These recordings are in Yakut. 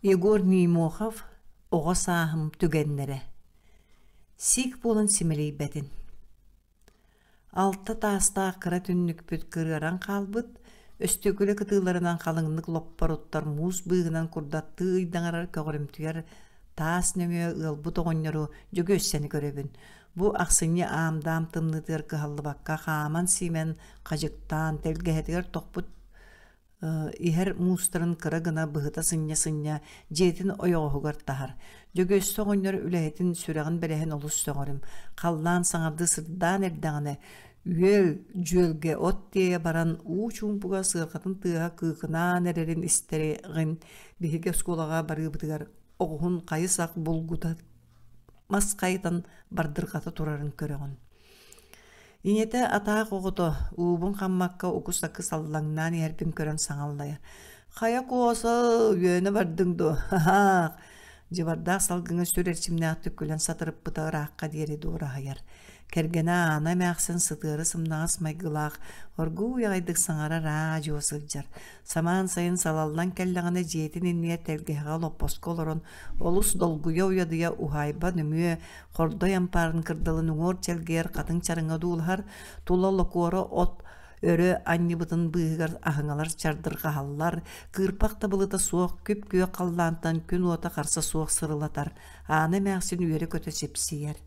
Егор Неймохов оҕо сааһым түгэннэрэ Сиик буолан симэлийбэтин Алта таастаах кыра түннүкпүт кырыаран хаалбыт, өстүөкүлэ кытыыларынан халыҥнык лоппоруттар муус быыһынан курдаттыы ыйдаҥарар көҕөрүмтүйэр таас нөҥүө ыалбыт оҕонньору Дьөгүөссэни көрөбүн. Бу ахсынньы аам-даам тымныытыгар кыһаллыбакка хааман-сиимэн, хадьыктаан, тэлгэһэтигэр тохпут иһэр муустарын кыра гына быһыта сынньа-сынньа дьиэтин ойоҕоһугар таһар. Дьөгүөссэ оҕонньор үлэһитин сүрэҕин бэлэһин олус сөҕөрүм. Халлаан саҥардыы сырдаан эрдэҕинэ, үөл дьүөлгэ от тиэйэ баран уу чуумпуга сыарҕатын тыаһа кыыкынаан эрэрин истэриҕин биһиги оскуолаҕа барыыбытыгар оҕуһун хайы-сах булгута мас хайытан бардырҕата турарын көрөҕүн. Ийэтэ атаах оҕото, уубун хаммакка уку-сакы саллаҥнаан иһэрбин көрөн саҥаллайар: «Хайа куоса, үөнэ бардыҥ дуо? Ха-хаах!» Дьыбардаах салгыҥҥа сүр эрчимнээхтик күлэн сатарыппыта ыраахха диэри дуораһыйар. Кэргэнэ Аана эмээхсин сытыары сымнаҕас майгылаах, оргууй аҕайдык саҥарар аа-дьуо сылдьар. Самаан сайын салаллан кэллэҕинэ дьиэтин иннигэр тэлгэһэҕэ олоппоско олорон олус долгуйа-уйадыйа уһаайба нөҥүө Хордой ампаарын кырдалын уҥуор чэлгийэр хатыҥ чарыҥа дуулаһар, тула локуора от өрө анньыбытын быыһыгар аһыҥалар чардырҕаһаллар, кыырпах да былыта суох күп-күөх халлаантан күн уота харса суох сырылатар, Аана эмээхсин үөрэ-көтө сипсийэр.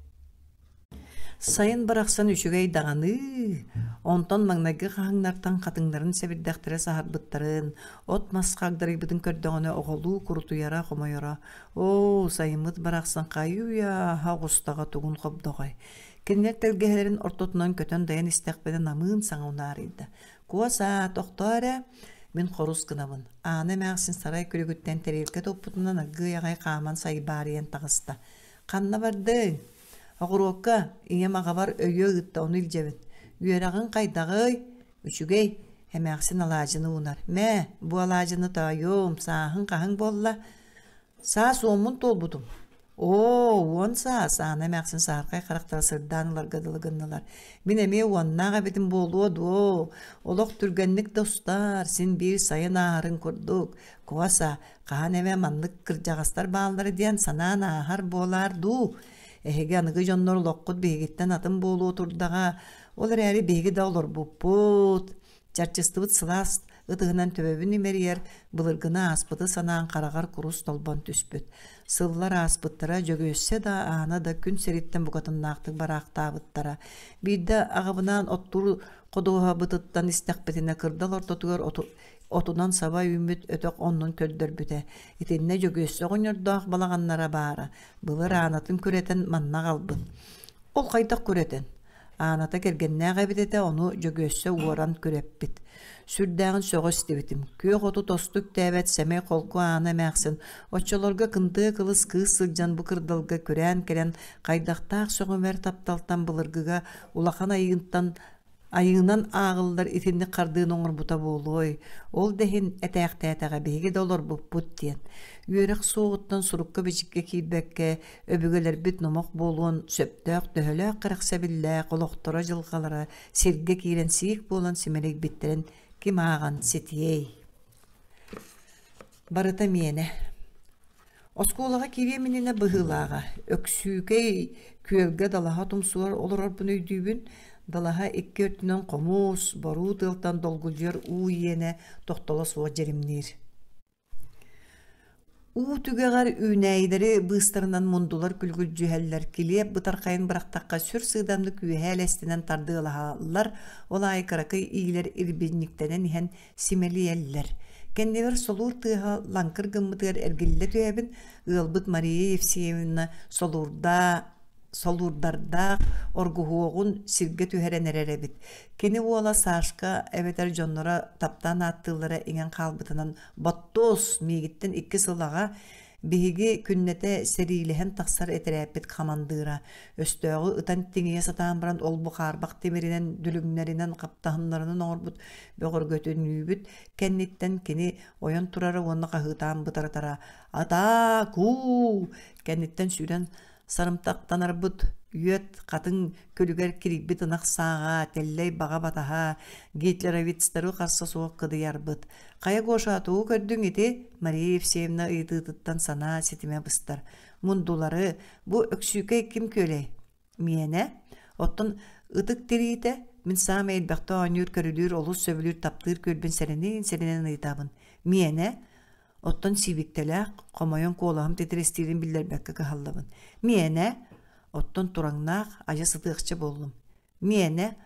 Сайын барахсан үчүгэй даҕаны, онтон маҥнайгы хаһыҥнартан хатыҥнарын сэбирдэхтэрэ саһарбыттарын, от-мас хагдарыйбытын көрдөҕүнэ оҕолуу курутуйара, хомойоро. Оо, сайыммыт барахсан хайыы-үйэ ааһа оҕустаҕа тугун хобдоҕой. Кинилэр тэлгэһэлэрин ортотунан көтөн дайан истэхпинэ намыын саҥа унаарыйда. Куоса, тохтоо эрэ! Мин хорус гынабын. Аана эмээхсин сарай күлүгүттэн тэриэлкэ туппутунан аргыый аҕай хааман сайбаарыйан таҕыста. Ханна бардыҥ? Оҕуруокка ийэм аҕабар өйүө ыытта, ону илдьэбин. Үөрэҕиҥ хайдаҕый? Үчүгэй, эмээхсин алаадьыны уунар. Мэ, бу алаадьыны тоойуом, сааһыҥ хаһыҥ буолла? Саас уоммун туолбутум. Оо, 10 саас, Аана эмээхсин саһархай харахтара сырдаан ыларга дылы гыннылар. Мин эмиэ уоннаах эбитим буолуо дуо? Олох түргэнник да устар, син биир сайын ааһарын курдук. Куоса, хаһан эмэ маннык кырдьаҕастар бааллара диэн санаан ааһар буолаар дуу? Эһиги аныгы дьоннор олоххут биһигиттэн атын буолуо турдаҕа. Ол эрээри биһиги да олорбуппут. Чарчыстыбыт сылаас ытыһынан төбөбүн имэрийэр, былыргыны ааспыты санаан хараҕар курус толбон түспүт. Сыллар ааспыттара, Дьөгүөссэ да, Аана да күн сириттэн букатыннаахтык бараахтаабыттара. Биирдэ аҕабынаан оттуур ходуһабытыттан истэхпитинэ кырдал ортотугар отунан саба үүммүт өтөх оннун көрдөрбүтэ. Итиннэ Дьөгүөссэ оҕонньордоох балаҕаннара баара. Былыр Аанатын күрэтэн манна аҕалбыт. Ол хайдах күрэтэн? Ааната кэргэннээх эбит этэ, ону Дьөгүөссэ уоран күрэппит. Сүрдээҕин сөҕө истибитим. Күөх оту тосту үктээбэт сэмэй холку Аана эмээхсин оччолорго кынтыа кылыс кыыс сылдьан бу кырдалга күрээн кэлэн хайдахтаах сөҕүмэр тапталтан былыргыга улахан айыынтан Айыынан ааҕыллар итинник хардыыны оҥорбута буолуой, ол да иһин этээхтээтэҕэ биһиги да олорбуппут диэн. Үөрэх суоҕуттан сурукка-бичиккэ киирбэккэ, өбүгэлэрбит номох буолуон сөптөөх төһөлөөх кэрэхсэбиллээх олохторо-дьылҕалара сиргэ киирэн сиик буолан симэлийбиттэрин ким ааҕан ситиэй. Барыта миэнэ. Оскуолаҕа киириэм иннинэ быһыылааҕа, Өксүүкэй күөлгэ далаһа тумсугар олорорбун өйдүүбүн. Далаһа икки өттүнэн хомус, боруу тыалтан долгулдьуйар уу иэнэ тохтоло суох дьиримниир. Уу түгэҕэр үүнээйилэри быыстарынан мундулар күлгүлдьүһэллэр, килиэп бытархайын бырахтахха сүр сыыдамнык үөһээ элэстэнэн тардыалаһаллар, ол аайы кыракый иилэр ирбинньиктэнэн иһэн симэлийэллэр. Кэннибэр солуур тыаһа лаҥкыр гыммытыгар эргиллэ түһэбин, ыалбыт Мария Евсеевна солуурдаа солуурдардаах оргуһуоҕун сиргэ түһэрэн эрэр эбит. Кини уола Сашка эбэтэр дьонноро таптаан ааттыыллара иҥэн хаалбытынан «Боттуос, миигиттэн 2 сыл аҕа, биһиги күннэтэ сэриилэһэн тахсар этэрээппит хамандыыра, өстөөҕү ытан тиҥийэ сатаан баран ол-бу хаарбах тимиринэн, дүлүҥнэринэн, хаптаһыннарынан оҥорбут бөҕөргөтүнүүбүт кэнниттэн кини ойон турара уонна хаһыытаан бытаратара «Атаа-куу!» кэнниттэн сүүрэн сарымтахтанарбыт. Үөт хатыҥ күлүгэр кирийбит ынах сааҕа, тэллэй баҕа батаһа, гитлеровецтары харса суох кыдыйарбыт. Хайа Гоша, тугу көрдүҥ ити? Мария Евсеевна ыйытыытыттан санаа ситимэ быстар. Мундулары, бу Өксүүкэй ким күөлэй? Миэнэ. Оттон ытык тириитэ, мин саамай элбэхтэ оонньуур, көрүлүүр, олус сөбүлүүр, таптыыр күөлбүн сэрэнин-сэрэнэн ыйытабын. Миэнэ. Оттон сиибиктэлээх, хомойон куолаһым титирэстиирин биллэрбэккэ кыһаллабын. Миэнэ, оттон тураҥнаах, адьас ытыахча буоллум. Миэнэ,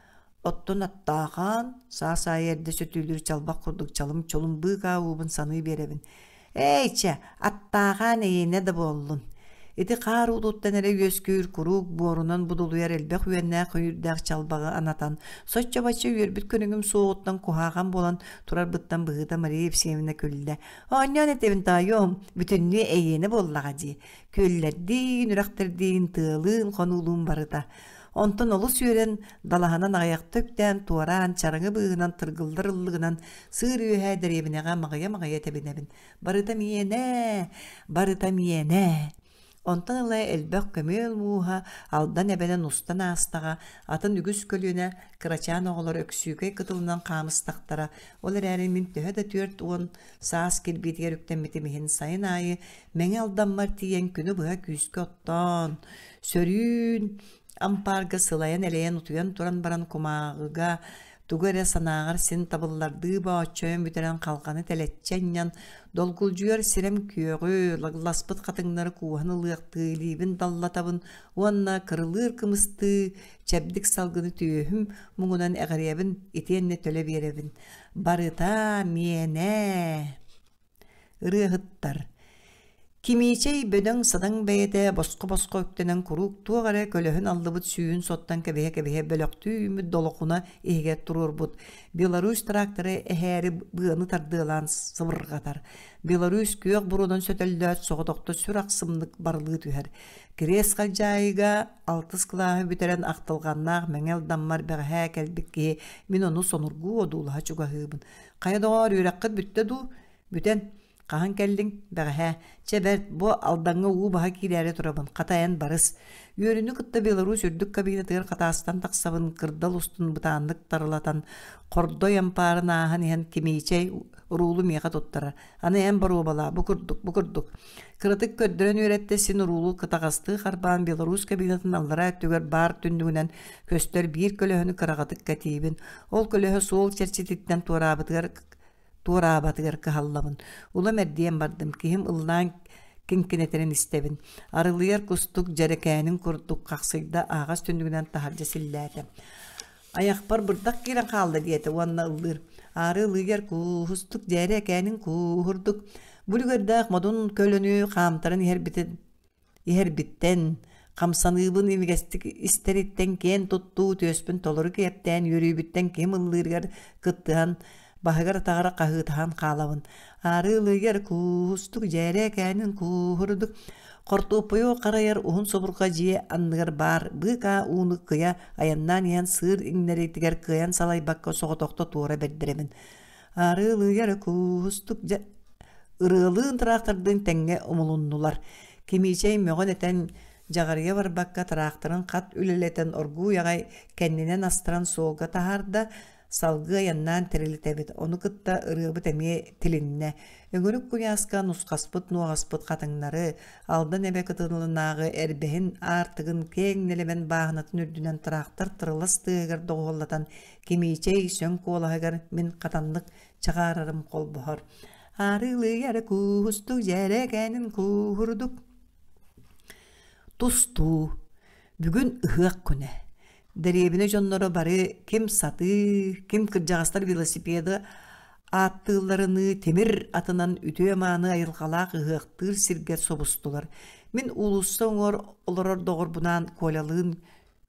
оттон аттаахаан, саас аайы эрдэ сөтүөлүүр чалбах курдук чалым-чолум быыкаа уубун саныы биэрэбин. Эй, чэ, аттаахаан эйиэнэ да буоллун. Ити хаар уутуттан эрэ үөскүүр куруук буорунан будулуйар элбэх үөннээх-көйүүрдээх чалбаҕы анатан, соччо-бачча үөрбүт көрүҥүм суоҕуттан куһаҕан буолан турарбыттан быһыыта Мария Евсеевна күллэ. Оонньоон этэбин тоойуом, бүтүннүү эйиэнэ буоллаҕа дии. Күөллэрдиин, үрэхтэрдиин, тыалыын, хонуулуун барыта. Онтон олус үөрэн, далаһанан аҕыйахта үктээн, туораан, чараҥы быыһынан тыргыллар ыллыгынан сыыр үөһэ дэриэбинэҕэ маҕыйа-маҕыйа тэбинэбин. Барыта миэнэ, барыта миэнэ. Онтон ыла элбэх көмүөл мууһа Алдан эбэнэн устан аастаҕа, атын үгүс көлүөнэ кырачаан оҕолор Өксүүкэй кытылынан хаамыстахтара. Ол эрээри мин төһө да 40 саас кирбиитигэр үктэммитим иһин сайын аайы Мэҥэ Алдаммар тиийэн күнү быһа күүскэ оттоон, сөрүүн ампаарга сылайан-элэйэн утуйан туран баран кумааҕыга тугу эрэ санааҕар син табыллардыы бооччойон бүтэрэн халҕаны тэлэччи анньан, долгулдьуйар сирэм күөҕү, лагласпыт хатыҥнары кууһан ылыахтыы илиибин даллатабын уонна кырылыыр кымыстыы чэбдик салгыны түөһүм муҥунан эҕирийэбин итиэннэ төлө биэрэбин. Барыта миэнэ! Ырыаһыттар Кимиичэй бөдөҥ-садаҥ бэйэтэ босхо-босхо үктэнэн куруук туох эрэ көлөһүн аллыбыт сүүһүн соттон кэбиһэ-кэбиһэ бөлөхтүү үүммүт долохуна иһигэр туруорбут Беларусь тракторы эһээри быаны тардыалаан сыбырҕатар. Беларусь күөх буруонан сөтөллөөт соҕотохто сүр ахсымнык барылыы түһэр. Кириэс Халдьаайыга алтыс кылааһы бүтэрэн ахтылҕаннаах Мэҥэ Алдаммар бэҕэһээ кэлбит киһи мин ону сонургуу одуулаһа чугаһыыбын. Хайа доҕоор, үөрэххит бүттэ дуу? Бүтэн, хаһан кэллиҥ? Бэҕэһээ. Чэ бэрт, бу Алдаҥҥа уу баһа киирээри турабын, хата эн барыс. Үөрүүнү кытта Беларусь үрдүк кабинетыгар хатаастан тахсабын, кырдал устун бытааннык тарылатан, хордой ампаарын ааһан иһэн кимиичэй уруулу миэхэ туттарар. Аны эн боруобалаа, бу курдук, бу курдук. Кыратык көрдөрөн үөрэттэ, син уруулу кытаҕастыы харбаан Беларусь кабинетын аллараа өттүгэр баар түннүгүнэн көстөр биир көлөһөнү кыраҕатык кэтиибин. Ол көлөһө суол чэрчититтэн туораабытыгар туораабатыгар кыһаллабын. Улам эрдийэн бардым, киһим ыллаан киҥкинэтэрин истэбин. Арылыйар кустук дьэрэкээнин курдук хахсыйда аһаҕас түннүгүнэн таһырдьа силлээтэ. Айахпар бырдах киирэн хаалла диэтэ уонна ыллыыр. Аары ылыйар кууһустук дьэрэкээнин кууһурдук. Бу үлүгэрдээх модун көлөнү хаамтаран иһэрбитин Иһэрбиттэн, хамсаныыбын имигэстик истэриттэн киэн туттуу түөспүн толору киэптээн үөрүүбүттэн ким ыллыырыгар кыттыһан, баһыгар-атаҕар хаһыытаһан хаалабын. Аарыылыгар куустук дьээрэкээнин кууһурдук хортуоппуйу харайар уһун субурҕа дьиэ анныгар баар быыкаа ууну кыйа айаннаан иһэн сыыр иҥнэритигэр кыайан салайбакка соҕотохто туора бэрдэрэбин. Арыылыйар куустук дьэ ырыалыын тыраахтардыын тэҥҥэ умулуннулар. Кимиичэй мөҕөн-этэн дьаҕарыйа барбакка тыраахтарын хат үлэлэтэн оргууй аҕай кэннинэн астаран суолга таһаарда, салгыы айаннаан тэрилтэбит. Ону кытта ырыабыт эмиэ тилиннэ. Өҥүрүк куйааска нусхаспыт-нуоҕаспыт хатыҥнары, Алдан эбэ кытылынааҕы эрбэһин аартыгын киэҥ нэлэмэн бааһынатын үрдүнэн тыраахтар тырылас тыаһыгар доҕуһуоллатан Кимиичэй сөҥ куолаһыгар мин хатаннык чаҕаарарым холбоһор. Арылыйар куустук дьэрэкээнин кууһурдук. Тустуу. Бүгүн ыһыах күнэ. Дэриэбинэ дьонноро бары ким сатыы, ким кырдьаҕастар велосипеды ааттыылларыныы тимир атынан үтүө-мааны айылҕалаах ыһыахтыыр сиргэ собустулар. Мин уулусса уҥуор олорор доҕорбунаан Колялыын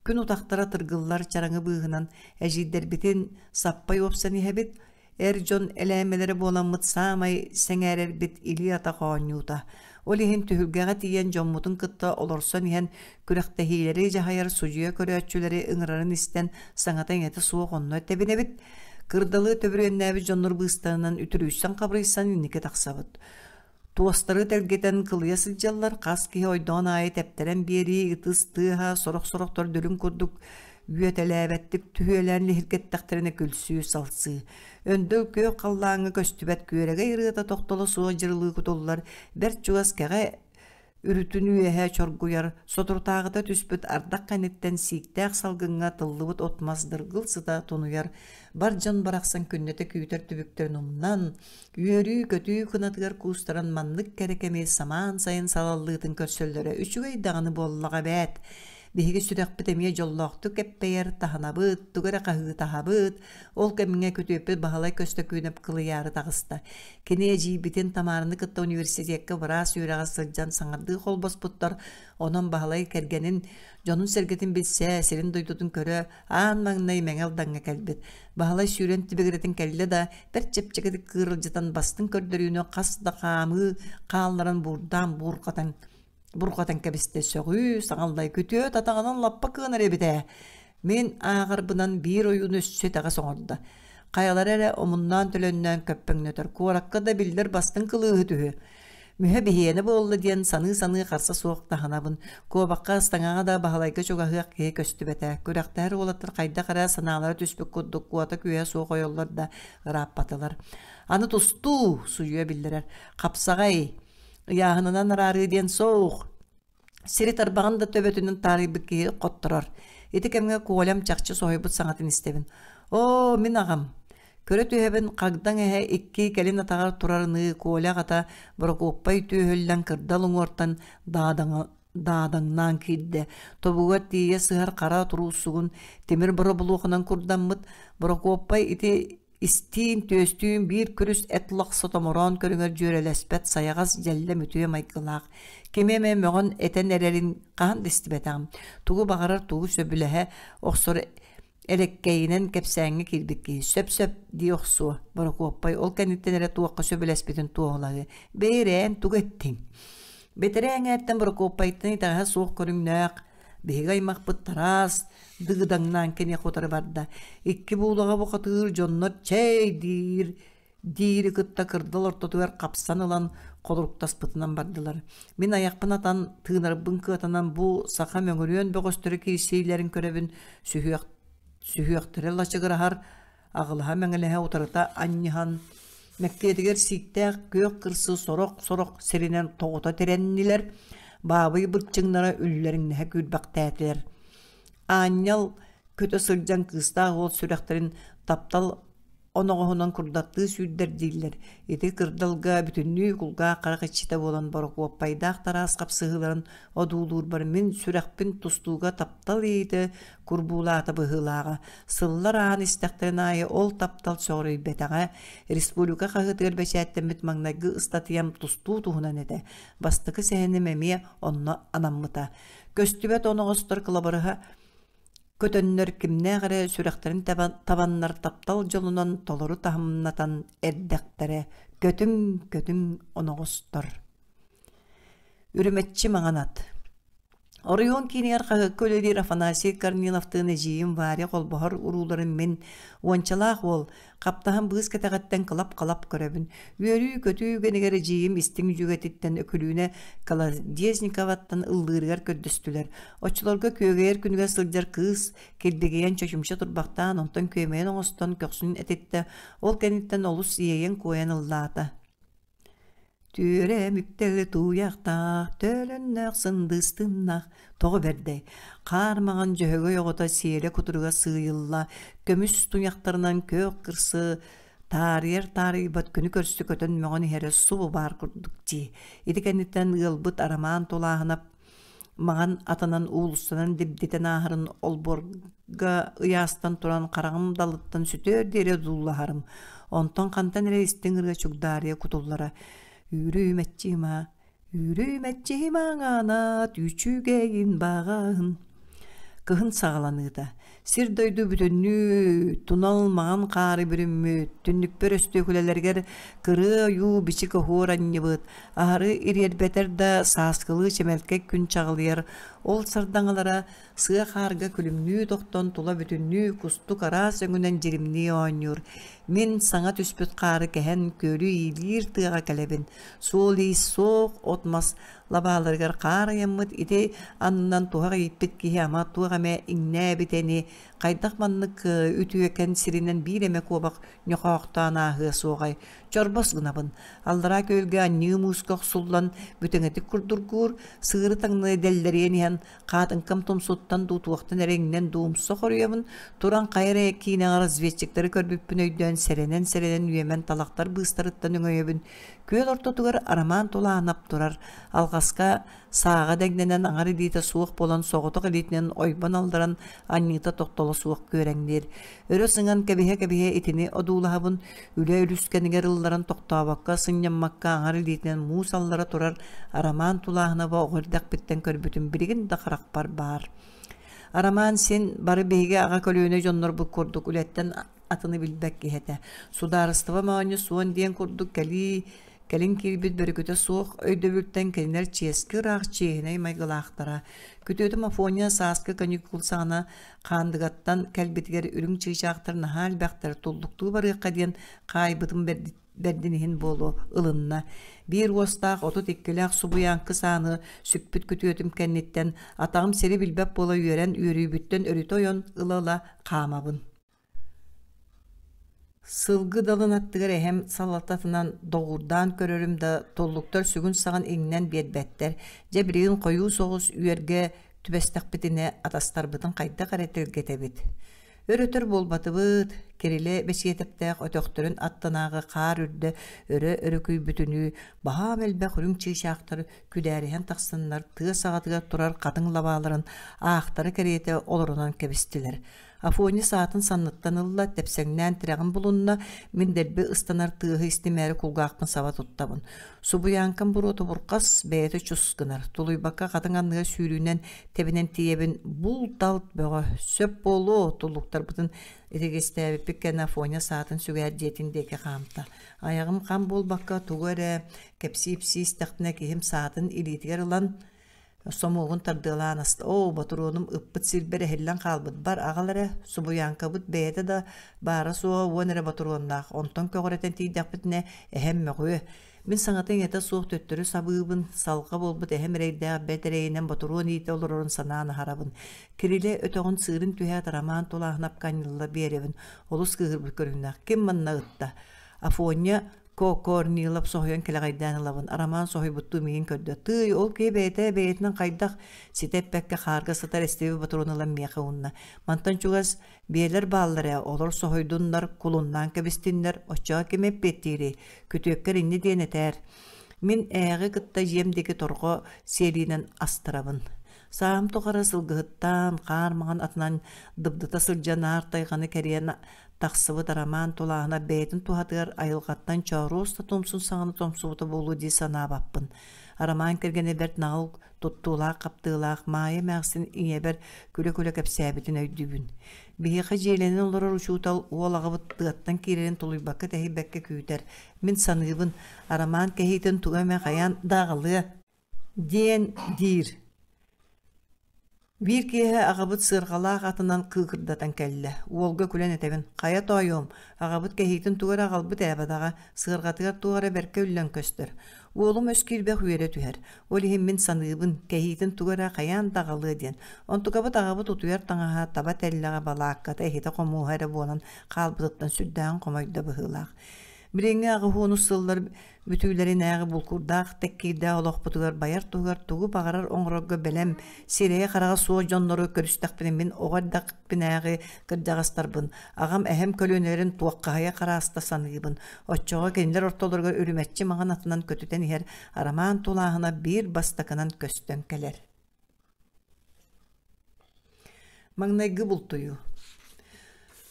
Күн утахтара тыргыллар чараҥы быыһынан эдьиийдэрбитин саппай уопсан иһэбит, эр дьон элээмэлэрэ буоламмыт саамай сэҥээрэрбит илии-атах оонньуута. Ол иһин түһүлгэҕэ тиийэн дьоммутун кытта олорсон иһэн күрэхтэһиилэри дьаһайар судьуйа көрөөччүлэри ыҥырарын истэн саҥата-иҥэтэ суох онно тэбинэбит. Кырдалы төбүрүөннээбит дьоннор быыстарынан үтүрүйсэн-хабырыйсан инники тахсабыт. Туостары тэлгэтэн кылыйа сылдьаллар, хас киһи ойдоон аайы тэптэрэн биэрии, ытыс тыаһа, сорох-сорохтор дүлүҥ курдук үөтэлээбэттик түһүөлээн лиһиргэттэхтэринэ күлсүү-салсыы. Өндөл күөх халлааҥҥа көстүбэт күөрэгэй ырыата тохтоло суох дьырылыы кутуллар, бэрт чугас кэҕэ Үрүтүн үөһэ чоргуйар, соторутааҕыта түспүт ардах кэнниттэн сииктээх салгыҥҥа тыллыбыт от-мас дыргыл сыта тунуйар, бар дьон барахсан күннэтэ күүтэр түбүктэрин умнан, үөрүү-көтүү кынатыгар куустаран маннык кэрэ кэми самаан сайын салаллыытын көрсөллөрө үчүгэй даҕаны буоллаҕа эбээт! Биһиги сүрэхпит эмиэ дьоллоохтук эппэйэр, таһынабыт, тугу эрэ хаһыытаһабыт. Ол кэмҥэ күтүөппүт Баһылай Көстөкүүнэп кылыйаары таҕыста. Кини эдьиийбитин Тамараны кытта университекка быраас үөрэҕэр сылдьан саҥардыы холбоспуттар, онон Баһылай кэргэнин, дьонун-сэргэтин билсэ, сирин-дойдутун көрө аан маҥнай Мэҥэ Алдаҥҥа кэлбит. Баһылай сүүрэн тибигирэтин кэллэ да, бэрт чэпчэкитик кыыралдьытан бастыҥ көрдөрүүнү хас да хаамыы хаалларан буурдаан буурҕатан бурҕатан кэбистэ сөҕүү саҥаллай күтүөт атаҕынан лаппа кыанар эбит ээ мин ааҕарбынан биир ойууну өссө итэҕэс оҥордо хайалара эрэ омуннаан төлөннөөн көппөҥнөтөр куоракка да биллэр бастыҥ кылыыһыт үһү мүһэ биһиэнэ буолла диэн саныы-саныы харса суох таһынабын куобахха ыстаҥаҕа да баһылайга чугаһыах киһи көстүбэтэ күрэхтэһэр уолаттар хайдах эрэ санаалара түспүт курдук куота күүһэ суох ойоллор да ырааппатылар аны тустуу суйуо биллэрэр хапсаҕай Ыйааһынынан араарыы диэн суох. Сири тарбаҕын да төбөтүнэн таарыйбыт киһи хотторор. Ити кэмҥэ Колям чахчы соһуйбут саҥатын истэбин. Оо, мин аҕам. Көрө түһэбин хагдаҥ эһэ икки кэлин атаҕар турарыныы Коля аҕата Борокуоппай түөһүллэн кырдал уҥуортан даадаҥнаан киирдэ. Тобугар тиийэ сыһар хара туруусугун тимир боробулуоханан курдаммыт Борокуоппай ити Истиин, түөстүүн биир күрүс эт лахса томороон көрүҥэр дьүөрэлэспэт сайаҕас дьэллэм үтүө майгылаах, кими эмэ мөҕөн этэн эрэрин хаһан да истибэтэҕим. Тугу баҕарар тугу сөбүлэһэ охсор элэккэйинэн кэпсээҥҥэ киирбит киһи сөп-сөп дии охсуо Борокуоппай ол кэнниттэн эрэ туохха сөбүлэспитин туоһулаһыы. Бэйэрээн тугу эттиҥ? Бэтэрээ эҥээртэн Борокуоппайтан итэҕэһэ суох көрүҥнээх биһиги аймахпыт Тараас дыгыдаҥнаан киниэхэ утары барда. Икки буулаҕа бухатыыр дьоннор чэй диир диири кытта кырдал ортотугар хапсан ылан холоруктаспытынан бардылар. Мин айахпын атан, тыынарбын кыатанан бу саха мөҥүрүөн бөҕөстөрү киирсиилэрин көрөбүн, сүһүөх, сүһүөхтэрэ лачыгыраһар, аҕылаһа-мэҥилэһэ утарыта анньыһан, мэктиэтигэр сииктээх күөх кырсы сорох-сорох сиринэн тоҕута тирэннилэр, баабый быччыҥнара үллэриҥнэһэ күүрбэхтээтилэр. Аанньал көтө сылдьан кыыстаах уол сүрэхтэрин таптал оноҕоһунан курдаттыы сүүрдэр дииллэр. Ити кырдалга бүтүннүү кулгаах-харах иччитэ буолан борокуоппайдаах тараас хапсыһыыларын одуулуурбар мин сүрэхпин тустууга таптал иэйиитэ курбуулаата быһыылааҕа. Сыллар ааһан истэхтэрин аайы ол таптал сөҕүрүйбэтэҕэ. Республика хаһыатыгар бэчээттэммит маҥнайгы ыстатыйам тустуу туһунан этэ. Бастакы сэһэним эмиэ онно анаммыта. Көстүбэт оноҕостор кылабырыһа көтөннөр кимнээх эрэ сүрэхтэрин табаннар таптал дьолунан толору таһымнатан эрдэхтэрэ. Көтүҥ, көтүҥ оноҕостор. Үрүмэччи маҥан ат. Оройуон киинигэр хаһыакка үлэлиир Афанасий Корниловтыын эдьиийим Варя холбоһор урууларын мин, уончалаах уол, хаптаһан быыс кэтэҕиттэн кылап-халап көрөбүн. Үөрүү-көтүү үгэнигэр эдьиийим истиҥ дьүөгэтиттэн Өкүлүүнэ Колодезниковаттан ыллыырыгар көрдөстүлэр. Оччолорго күөгэйэр күнүгэр сылдьар кыыс килбигийэн чочумча турбахтаан, онтон күөмэйин оҥостон көхсүн этиттэ, ол кэнниттэн олус иэйэн-куойан ыллаата. Түөрэ мүктэл тууйахтаах, төлөннөөх сындыыстыннах, тоҕо бэрдэй, хаар маҥан дьөһөгөй оҕото сиэлэ кутуруга сыыйылла, көмүс туйахтарынан күөх кырсы таарыйар таарыйбат күнү көрсө көтөн мөҕөн иһэрэ субу баар курдук дии. Ити кэнниттэн ыалбыт Арамаан Тулааһынап маҥан атынан уулуссанан дибдитэн ааһарын олбуорга ыйаастан туран хараҕым далыттан сүтүөр диэри одуулаһарым. Онтон хантан эрэ истиҥ ырыа чугдаарыйа кутуллара. Үүрүү-мэччима, үүрүү-мэччима аҥаана түүчүгэйин баҕаһын. Кыһын саҕаланыыта. Сир-дойду бүтүннүү тунал маҥан хаары бүрүммүт, түннүкпэр өстүөкүлэлэригэр кырыа ойуу бичик оһуор анньыбыт, аһары ириэрбэтэр да сааскылыы чэмэлкэй күн чаҕылыйар, ол сардаҥалара сыа хаарга күлүмнүү тохтон тула бүтүннүү кустук араас өҥүнэн дьиримнии оонньуур. Мин саҥа түспүт хаары кэһэн күөлү иилиир тыаҕа кэлэбин. Суол-иис суох, от-мас лабааларыгар хаар айаммыт ити аннынан туһах ииппит киһи ама туох эмэ иҥнээбитэ ини, хайдах маннык үтүөкэн сиринэн биир эмэ куобах ньохоохтоон ааһыа суоҕай. Чорбос гынабын. Аллараа күөлгэ анньыы мууска охсуллан бүтэҥитик курдургуур, сыыры таҥнары дэллэрийэн иһэн хаатыҥкам тумсуттан дуу туохтан эрэ иҥнэн дуу умса хоруйабын, туран хайа эрэ киинэҕэ разведчиктары көрбүппүн өйдөөн сэрэнэн-сэрэнэн үөмэн талахтар быыстарыттан өҥөйөбүн. Күөл ортотугар Арамаан Тулаанап турар, алҕаска сааҕа дэҥнэнэн аҥар илиитэ суох буолан соҕотох илиитинэн ойбон алларан анньыыта тохтоло суох күөрэҥниир. Өрө сыҥан кэбиһэ-кэбиһэ итини одуулаһабын, үлэ үлүскэнигэр ылларан тохтообокко, сынньаммакка аҥар илиитинэн муус аллара турар Арамаан Тулааһынаба оҕо эрдэхпиттэн көрбүтүм билигин да харахпар баар. Арамаан син бары биһиги аҕа көлүөнэ дьоннорбут курдук үлэттэн атыны билбэт киһи этэ. Судаарыстыба моонньу суон диэн курдук кэлии кэлин киирбит бөрүкүтэ суох өйдөбүлтэн кинилэр чиэски ыраах чиэһинэй майгылаахтара. Күтүөтүм Афоня сааскы каникул саҕана Хаандыгаттан кэлбитигэр үрүҥ чыычаахтар наһаа элбэхтэр, туллуктуу барыахха диэн хаайбытым бэрдин иһин буолуо ылынна. Биир уостаах 32-лээх субуйааҥкы сааны сүкпүт күтүөтүм кэнниттэн атаҕым сири билбэт буола үөрэн үөрүүбүттэн өрүтэ ойон ыла-ыла хаамабын. Сылгы далын аттыгар эһэм салалтатынан доҕуурдаан көрөрүм да, туллуктар сүгүн-саҕын иҥнэн биэрбэттэр. Дьэ билигин хойуу соҕус үөргэ түбэстэхпитинэ атастарбытын хайдах эрэ тиргэтэбит. Өр-өтөр буолбатыбыт, Кирилэ Бэсиэтэптээх өтөхтөрүн аттынааҕы хаар үрдэ өрө өрүкүйбүтүнүү баһаам элбэх үрүҥ чыычаахтар күдээриһэн тахсаннар тыа саҕатыгар турар хатыҥ лабааларын аахтара кэриэтэ олорунан кэбистилэр. Афоня саатын санныттан ылла, тэпсэҥнээн тирэҕин булунна, мин дэлби ыстанар тыаһы истимээри кулгаахпын саба туттабын. Субуйааҥкам буруота бурҕас, бэйэтэ чус гынар. Тулуйбакка хатыҥ анныгар сүүрүүнэн тэбинэн тиийэбин, бул-талт бөҕө, сөп буолуо, туллуктарбытын итигэстээбиппит кэннэ Афоня саатын сүгээт дьиэтин диэки хаамта. Айаҕым хам буолбакка тугу эрэ кэпсии-ипсии истэхпинэ киһим саатын илиитигэр ылан Сомуогун тардыалаан аста: «Оо, ботуруонум ыппыт сирбэр эһиллэн хаалбыт, бар аҕал эрэ, субуйааҥкабыт бэйэтэ да баара-суоҕа 10 эрэ ботуруоннаах, онтон көҕүрэтэн тиийдэхпитинэ эһэм мөҕүө». Мин саҥата-иҥэтэ суох төттөрү сабыыбын, салҕа буолбут эһэм эрэйдээх бэрт эрэйинэн ботуруон иитэ олорорун санаан аһарабын. Кирилэ өтөҕүн сыырын түһээт Роман Тулааһынапка анньылла биэрэбин, олус кыыһырбыт көрүҥнээх: «Ким манна ытта?» Афоня Корнилов соһуйан кэлэҕэйдээн ылабын. Арамаан соһуйбуттуу миигин көрдө. Тыый, ол киһи бэйэтэ бэйэтинэн хайдах ситэ эппэккэ хаарга сытар эстиби ботуруон ылан миэхэ уунна. Мантан чугас биэлэр бааллар ээ, олор соһуйдуннар, кулуннаан кэбистиннэр, оччоҕо ким эппиэттиирий? Күтүөккэр инньэ диэн этээр. Мин ээҕи кытта дьиэм диэки торҕо сиэлиинэн астарабын. Сааһым тухары сылгыһыттаан, хаар маҥан атынан дыбдыта сылдьан аар тайҕаны кэрийэн Тахсыбыт Арамаан Тулааһынап бэйэтин туһатыгар айылҕаттан чооруос да тумсун саҕаны томсубута буолуо дии санаабаппын. Арамаан кэргэнэ бэрт наҕыл туттуулаах-хаптыылаах Маайа эмээхсин ийэбэр күлэ-күлэ кэпсээбитин өйдүүбүн. Биһиэхэ дьиэлэнэн олорор учуутал уол аҕабыт тыаттан киирэрин тулуйбакка-тэһийбэккэ күүтэр. Мин саныыбын, Арамаан кэһиитин тугу эмэ хайаан да аҕалыа диэн диир. Биир киэһэ аҕабыт сыарҕалаах атынан кыыкырдатан кэллэ. Уолга күлэн этэбин: «Хайа тоойуом, аҕабыт кэһиитин тугу эрэ аҕалбыт ээ бадаҕа, сыарҕатыгар туох эрэ бэркэ үллэн көстөр». Уолум өс киирбэх үөрэ түһэр. Ол иһин мин саныыбын, кэһиитин тугу эрэ хайаан да аҕалыа диэн. Онтукабыт аҕабыт утуйар таҥаһа, таба тэллэҕэ, балаакката, иһитэ-хомуоһа эрэ буолан хаалбытыттан сүрдээҕин хомойдо быһыылаах. Билиҥҥи аҕыһуонус сыллар бүтүүлэринээҕи булкурдаах тэккиирдээх олохпутугар байар туһугар тугу баҕарар оҥорорго бэлэм, сирэйэ-хараҕа суох дьоннору көрүстэхпинэ мин оҕо эрдэхпинээҕи кырдьаҕастарбын, аҕам, эһэм көлүөнэлэрин туоххаһыйа харааста саныыбын. Оччоҕо кинилэр ортолоругар үрүмэччи маҥан атынан көтүтэн иһэр Арамаан Тулааһына биир бастакынан көстөн кэлэр. Маҥнайгы бултуйуу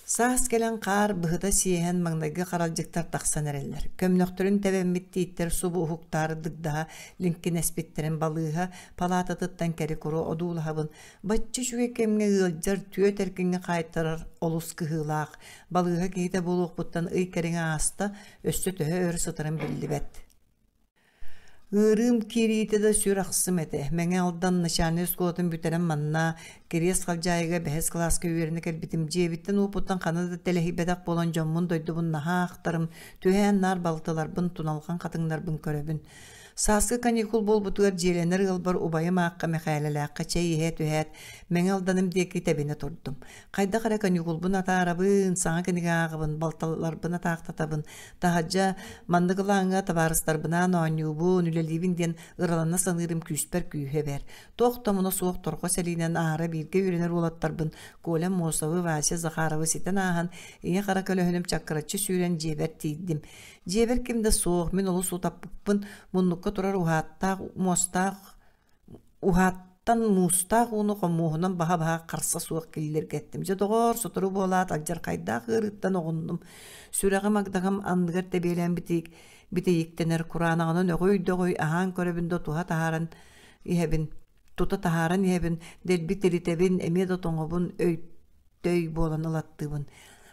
Саас кэлэн хаар быһыта сиэһэн маҥнайгы харалдьыктар тахсан эрэллэр. Көмнөхтөрүн тэбэммит тииттэр субу уһуктаары дыгдаһа лиҥкинэспиттэрин балыыһа палаататыттан кэри-куру одуулаһабын. Бачча үчүгэй кэмҥэ ыалдьар түөрт эркиҥҥэ хаайтарар олус кыһыылаах. Балыыһа киһитэ буолуохпуттан ый кэриҥэ ааста, өссө төһө өр сытарым биллибэт. Ыарыым киириитэ да сүр ахсым этэ. Мэҥэ Алдан начальнай оскуолатын бүтэрэн манна Кириэс Халдьаайыга бэһис кылааска үөрэнэ кэлбитим. Дьиэбиттэн уопуттан ханна да тэлэһийбэтэх буолан дьоммун, дойдубун наһаа ахтарым, түһээн наар балтыларбын, туналҕан хатыҥнарбын көрөбүн. Сааскы каникул буолбутугар дьиэлэнэр ыалбар убайым аахха Мэхээлэлээххэ чэй иһэ түһээт, Мэҥэ Алданым диэки тэбинэ турдум. Хайдах эрэ каникулбун атаарабын, саҥа кинигэ ааҕабын, балтыларбын атаахтатабын, таһырдьа маннык ылааҥҥа табаарыстарбынаан оонньуубун, үлэлиибин диэн ыралана саныырым күүспэр күүһэ эбэр. Туох да омуна суох торҕо сэлиинэн аара бииргэ үөрэнэр уолаттарбын Коля Мосовы, Вася Захаровы ситэн ааһан, ийэ-хара көлөһүнүм чаккыраччы сүүрэн дьиэбэр тиийдим. Дьиэбэр ким да суох, мин олус утаппыппын, муннукка турар уһааттаах муостаах уһааттан муустаах ууну хомуоһунан баһа-баһа харса суох киллэргэттим. Дьэ доҕоор, сотору буолаат алдьархайдаах ыарыыттан оҕуннум. Сүрэҕим агдагам анныгар тэбиэлээн битиик битийиктэнэр кураанаҕынан өҕүй-дөҕүй аһаан көрөбүн да туһа таһааран иһэбин тута таһааран иһэбин дэлби тиритэбин эмиэ да тоҥобун өй төй буолан ылаттыыбын.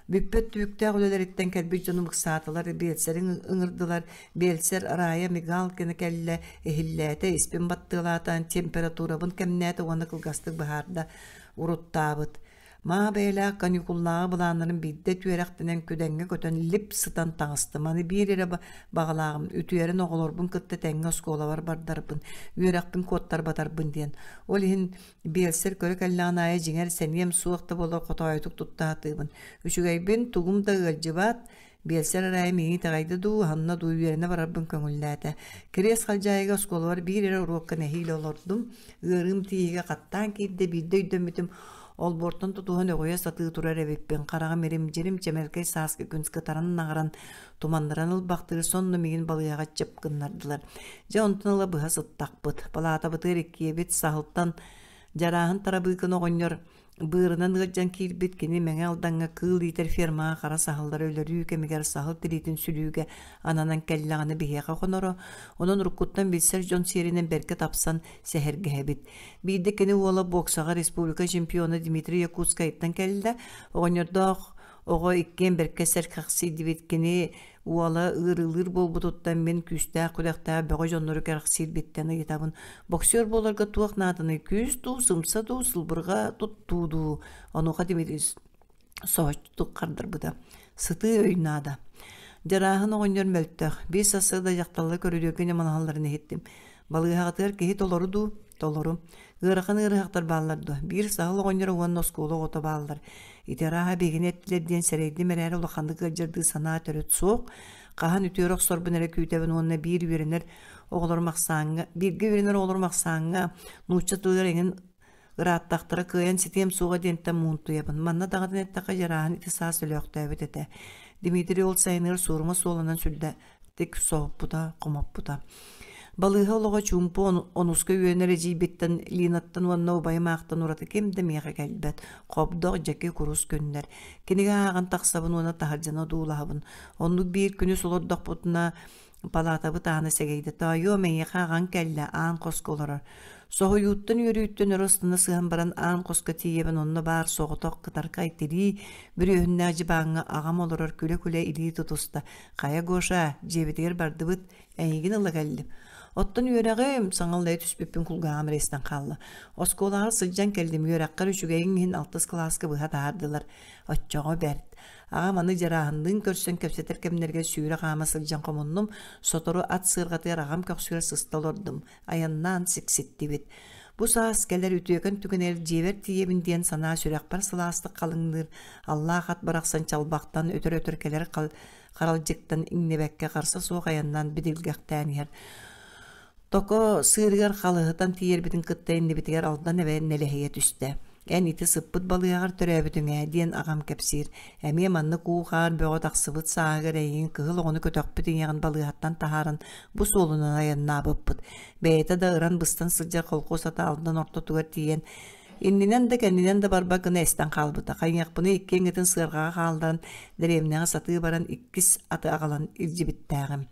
Бүппэт түбүктээх үлэлэриттэн кэлбит дьонум ыксаатылар, биэлсэрин ыҥырдылар. Биэлсэр Рая Мигалкина кэллэ, иһиллээтэ, испин баттыалаата, температурабын кэмнээтэ уонна кылгастык быһаарда, уруттаабыт. Маа бэйэлээх каникуллааҕы былааннарын биирдэ түөрэхтэнэн күдэҥҥэ көтөн лип сытан таҥастым. Аны биир эрэ баҕалааҕым, үтүөрэн оҕолорбун кытта тэҥҥэ оскуолабар бардарбын, үөрэхпин куоттарбатарбын диэн. Ол иһин Биэлсэр көрө кэллэҕин аайы дьиҥэр сэниэм суох да буоллар хотоойутук тутта сатыыбын. Үчүгэйбин, тугум да ыалдьыбат, биэлсэр араайа миигин итэҕэйдэ дуу, аһынна дуу үөрэнэ барарбын көҥүллээтэ. Кириэс Халдьаайыга оскуолабар биир эрэ уруокка нэһиилэ олордум. Ыарыым тииһигэ хаттаан киирдэ, биирдэ өйдөммүтүм, олбуортан тутуһан өҕүйэ сатыы турар эбиппин. Хараҕым ирим-дьирим чэмэлкэй сааскы күн кытаран-наҕаран, туманныран ылбахтыыр сонно миигин балыыһаҕа чып гыннардылар. Дьэ онтон ыла быһа сыттахпыт. Палаатабытыгар иккиэбит саһылтан Дьарааһын Тарабыыкын оҕонньор быарынан ыалдьан киирбит кини Мэҥэ Алдаҥҥа кыыл иитэр фермаҕа хара саһыллары өлөрүү кэмигэр саһыл тириитин сүлүүгэ ананан кэллэҕинэ биһиэхэ хоноро. Онон уруккуттан билсэр дьон сиэринэн бэркэ тапсан сэһэргэһэбит. Биирдэ кини уола боксаҕа республика чемпиона Дмитрий Якутскайтан кэллэ. Оҕонньордоох оҕо иккиэн бэркэ сэргэхсийдибит. Кини уола ыарыылыыр буолбутуттан мин күүстээх күрэхтээх бөҕө дьоннору кэрэхсиирбиттэн ыйытабын. Боксер буоларга туох нааданый күүс дуу, сымса дуу, сылбырҕа туттуу дуу? Онуоха Дмитрий соһуччутук хардарбыта. Сытыы өй наада. Дьарааһын оҕонньор мөлтөх. Биир сарсыарда дьахталлар көрүдүөргэ ньамалаһалларын иһиттим. Балыыһаҕытыгар киһи толору дуу? Толору. Ыарахан ыарыһахтар бааллар дуо? Биир саһыл оҕонньоро уонна оскуола оҕото бааллар. Ити арааһа биһигини эттилэр диэн сэрэйдим эрээри улаханнык ыалдьардыы санаа төрүт суох. Хаһан үтүөрэ охсорбун эрэ күүтэбин уонна биир үөрэнэр оҕолорум ахсааҥҥа, бииргэ үөрэнэр оҕолорум ахсааҥҥа нуучча тылыгар эҥин ырааттахтара кыайан ситиэм суоҕа диэнтэн муунтуйабын. Манна даҕатан эттэххэ, Дьарааһын ити саас өлөөхтөөбүт этэ. Дмитрий ол сайыныгар суорума суоланан сүрдэ тик соһуппута, хомоппута. Балыыһа олоҕо чуумпу онуска үөрэнэр эдьиийбиттэн Линаттан уонна убайым аахтан ураты ким да миэхэ кэлбэт. Хобдох, дьэки, курус күннэр. Кинигэ ааҕан тахсабын уонна таһырдьаны одуулаһабын. Оннук биир күнүс олордохпутуна палаатабыт аана сэгэйдэ. Тоойуом, эйиэхэ аҕаҥ кэллэ, аан хоско олорор. Соһуйууттан үөрүүттэн өрө ыстана сыһан баран аан хоско тиийэбин онно баар соҕотох кытархай тирии бүрүөһүннээх дьыбааҥҥа аҕам олорор күлэ-күлэ илии тутуста. Хайа, Гоша, дьиэбитигэр бардыбыт, эйигин ыла кэллим. Оттон үөрэҕим, саҥаллайа түспүппүн кулгааҕым эрэ истэн хаалла. Оскуолаҕа сылдьан кэллим, үөрэххэр үчүгэйиҥ иһин алтыс кылааска быһа таһаардылар. Оччоҕо бэрт. Аҕам аны Дьарааһынныын көрсөн кэпсэтэр кэмнэргэ сүүрэ-хаама сылдьан хомуннум, сотору ат сыарҕатыгар аҕам көхсүгэр сыста олордум, айаннаан сикситтибит. Бу саас кэлэр үтүөкэн түгэнигэр дьиэбэр тиийэбин диэн санаа сүрэхпэр сылаастык халыҥныыр, аллаах ат барахсан чалбахтан өтөр-өтөр кэлэр харалдьыктан иҥнибэккэ харса суох айаннаан бидилгэхтээн иһэр. Токо сыырыгар халыһытан тиийэрбитин кытта иннибитигэр Алдан эбэ нэлэһийэ түстэ. Эн ити сыппыт балыыһаҕар төрөөбүтүҥ ээ диэн аҕам кэпсиир. Эмиэ маннык уу-хаар бөҕө тахсыбыт сааһыгар эйигин кыһыл оҕону көтөхпүт ийэҕин балыыһаттан таһааран бу суолунан айаннаабыппыт. Бэйэтэ да ыран-быстан сылдьар колхуос ата Алдан ортотугар тиийэн Иннинэн да кэннинэн да барбат гына эстэн хаалбыта. Хайыахпыный икки эҥитин сыарҕаҕа хаалларан, дэриэбинэҕэ сатыы баран иккис аты аҕалан илдьибиттээҕим.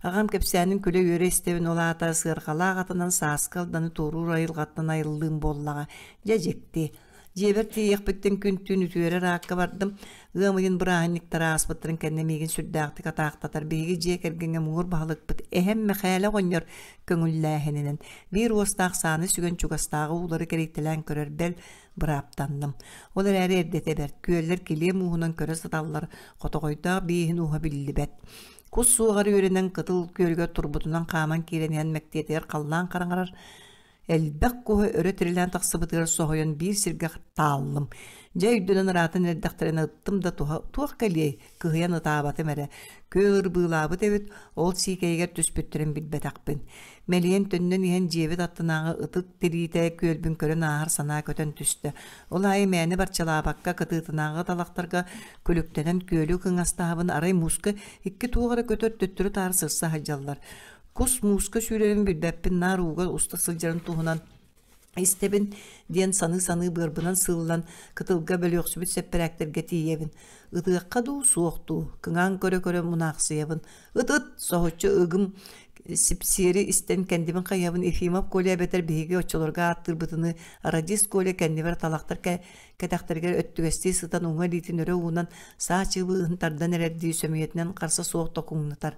Аҕам кэпсээнин күлэ-үөрэ истэбин, ол аата сыарҕалаах атынан сааскы алданы туоруур айылҕаттан айыллыым буоллаҕа. Дьэ дьикти. Дьиэбэр тиийиэхпиттэн күн-түүн үтүөрэр аакка бардым. Ыам ыйын бырааһынньыктара ааспыттарын кэннэ миигин сүрдээхтик атаахтатар биһиги дьиэ кэргэҥҥэ муҥур баһылыкпыт эһэм Мэхээлэ оҕонньор көҥүллээһининэн биир уостаах сааны сүгэн чугастааҕы уулары кэрийтэлээн көрөр бэл бырааптанным. Ол эрээри эрдэтэ бэрт, күөллэр килиэ мууһунан көрө сыталлар, хотоҕойдоох бииһин ууһа биллибэт. Кус суоҕар үөрэнэн кытыл күөлүгэр турбутунан хааман киирэн иһэн мэктиэтигэр халлаан хараҥарар Элбэх куһу өрө тирилээн тахсыбытыгар соһуйан биир сиргэ тааллым. Дьэ өйдөнөн ыраатан эрдэхтэринэ ыттым да туһа туох кэлиэй, кыһыйан ытаабатым эрэ. Күөл ырбыылаабыт эбит, ол сиикэйигэр түспүттэрин билбэтэхпин. Мэлийэн төннөн иһэн дьиэбит аттынааҕы ытык тириитэ күөлбүн көрөн ааһар санаа көтөн түстэ. Ол аайы мээнэ барчалаабакка кытыытынааҕы талахтарга күлүктэнэн күөлү кыҥастаһабын арай мууска икки туох эрэ көтөр төттөрү-таары сырса сылдьаллар. Кус мууска сүүрэрин билбэппин наар ууга уста сылдьарын туһунан истэбин диэн саныы-саныы быарбынан сыыллан кытылга бөлүөхсүбүт сэппэрээктэргэ тиийэбин. Ытыахха дуу, суох дуу, кыҥаан көрө-көрө мунаахсыйабын. Ыт-ыт, соһуччу ыгым сипсиэри истэн кэннибин хайыһабын Ефимов Коля эбэтэр биһиги оччолорго ааттыырбытыныы радист Коля кэннибэр талахтар кэтэхтэригэр өттүгэстии сытан уҥа илиитин өрө уунан саа чыыбыһын тардан эрэрдии сөмүйэтинэн харса суох токуҥнатар.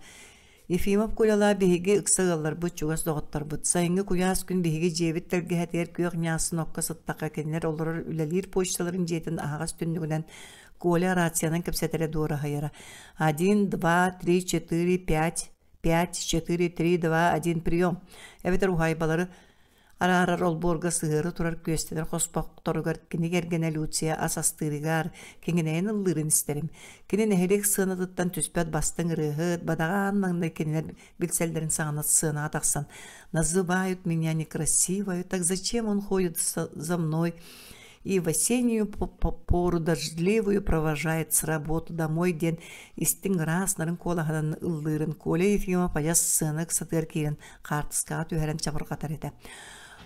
Ефимов Колялаах биһиги ыкса ыалларбыт, чугас доҕотторбут. Сайыҥҥы куйаас күн биһиги дьиэбит тэлгэһэтигэр күөх ньаассын окко сыттахха кинилэр олорор үлэлиир почталарын дьиэтин аһаҕас түннүгүнэн Коля рациянан кэпсэтэрэ дуораһыйара. Один, два, три, четыре, пять, пять, четыре, три, два, один, прием. Эбэтэр уһаайбалары Араарар олбуорга сыһыары турар күөстэнэр хоспохторугар кини кэргэнэ Люция ас астыырыгар, киҥинэйэн ыллыырын истэрим. Кини нэһилиэк сыанатыттан түспэт бастыҥ ырыаһыт, бадаҕа аан маҥнай кинилэр билсэллэрин саҕана сценаҕа тахсан «Называют меня некрасивой, так зачем он ходит за мной?» и в осеннюю пору дождливую провожает с работы домой диэн истиҥ ыраас нарын куолаһынан ыллыырын Коля Ефимов адьас сцена ыксатыгар киирэн хаартыскаҕа түһэрэн чабырҕатар этэ.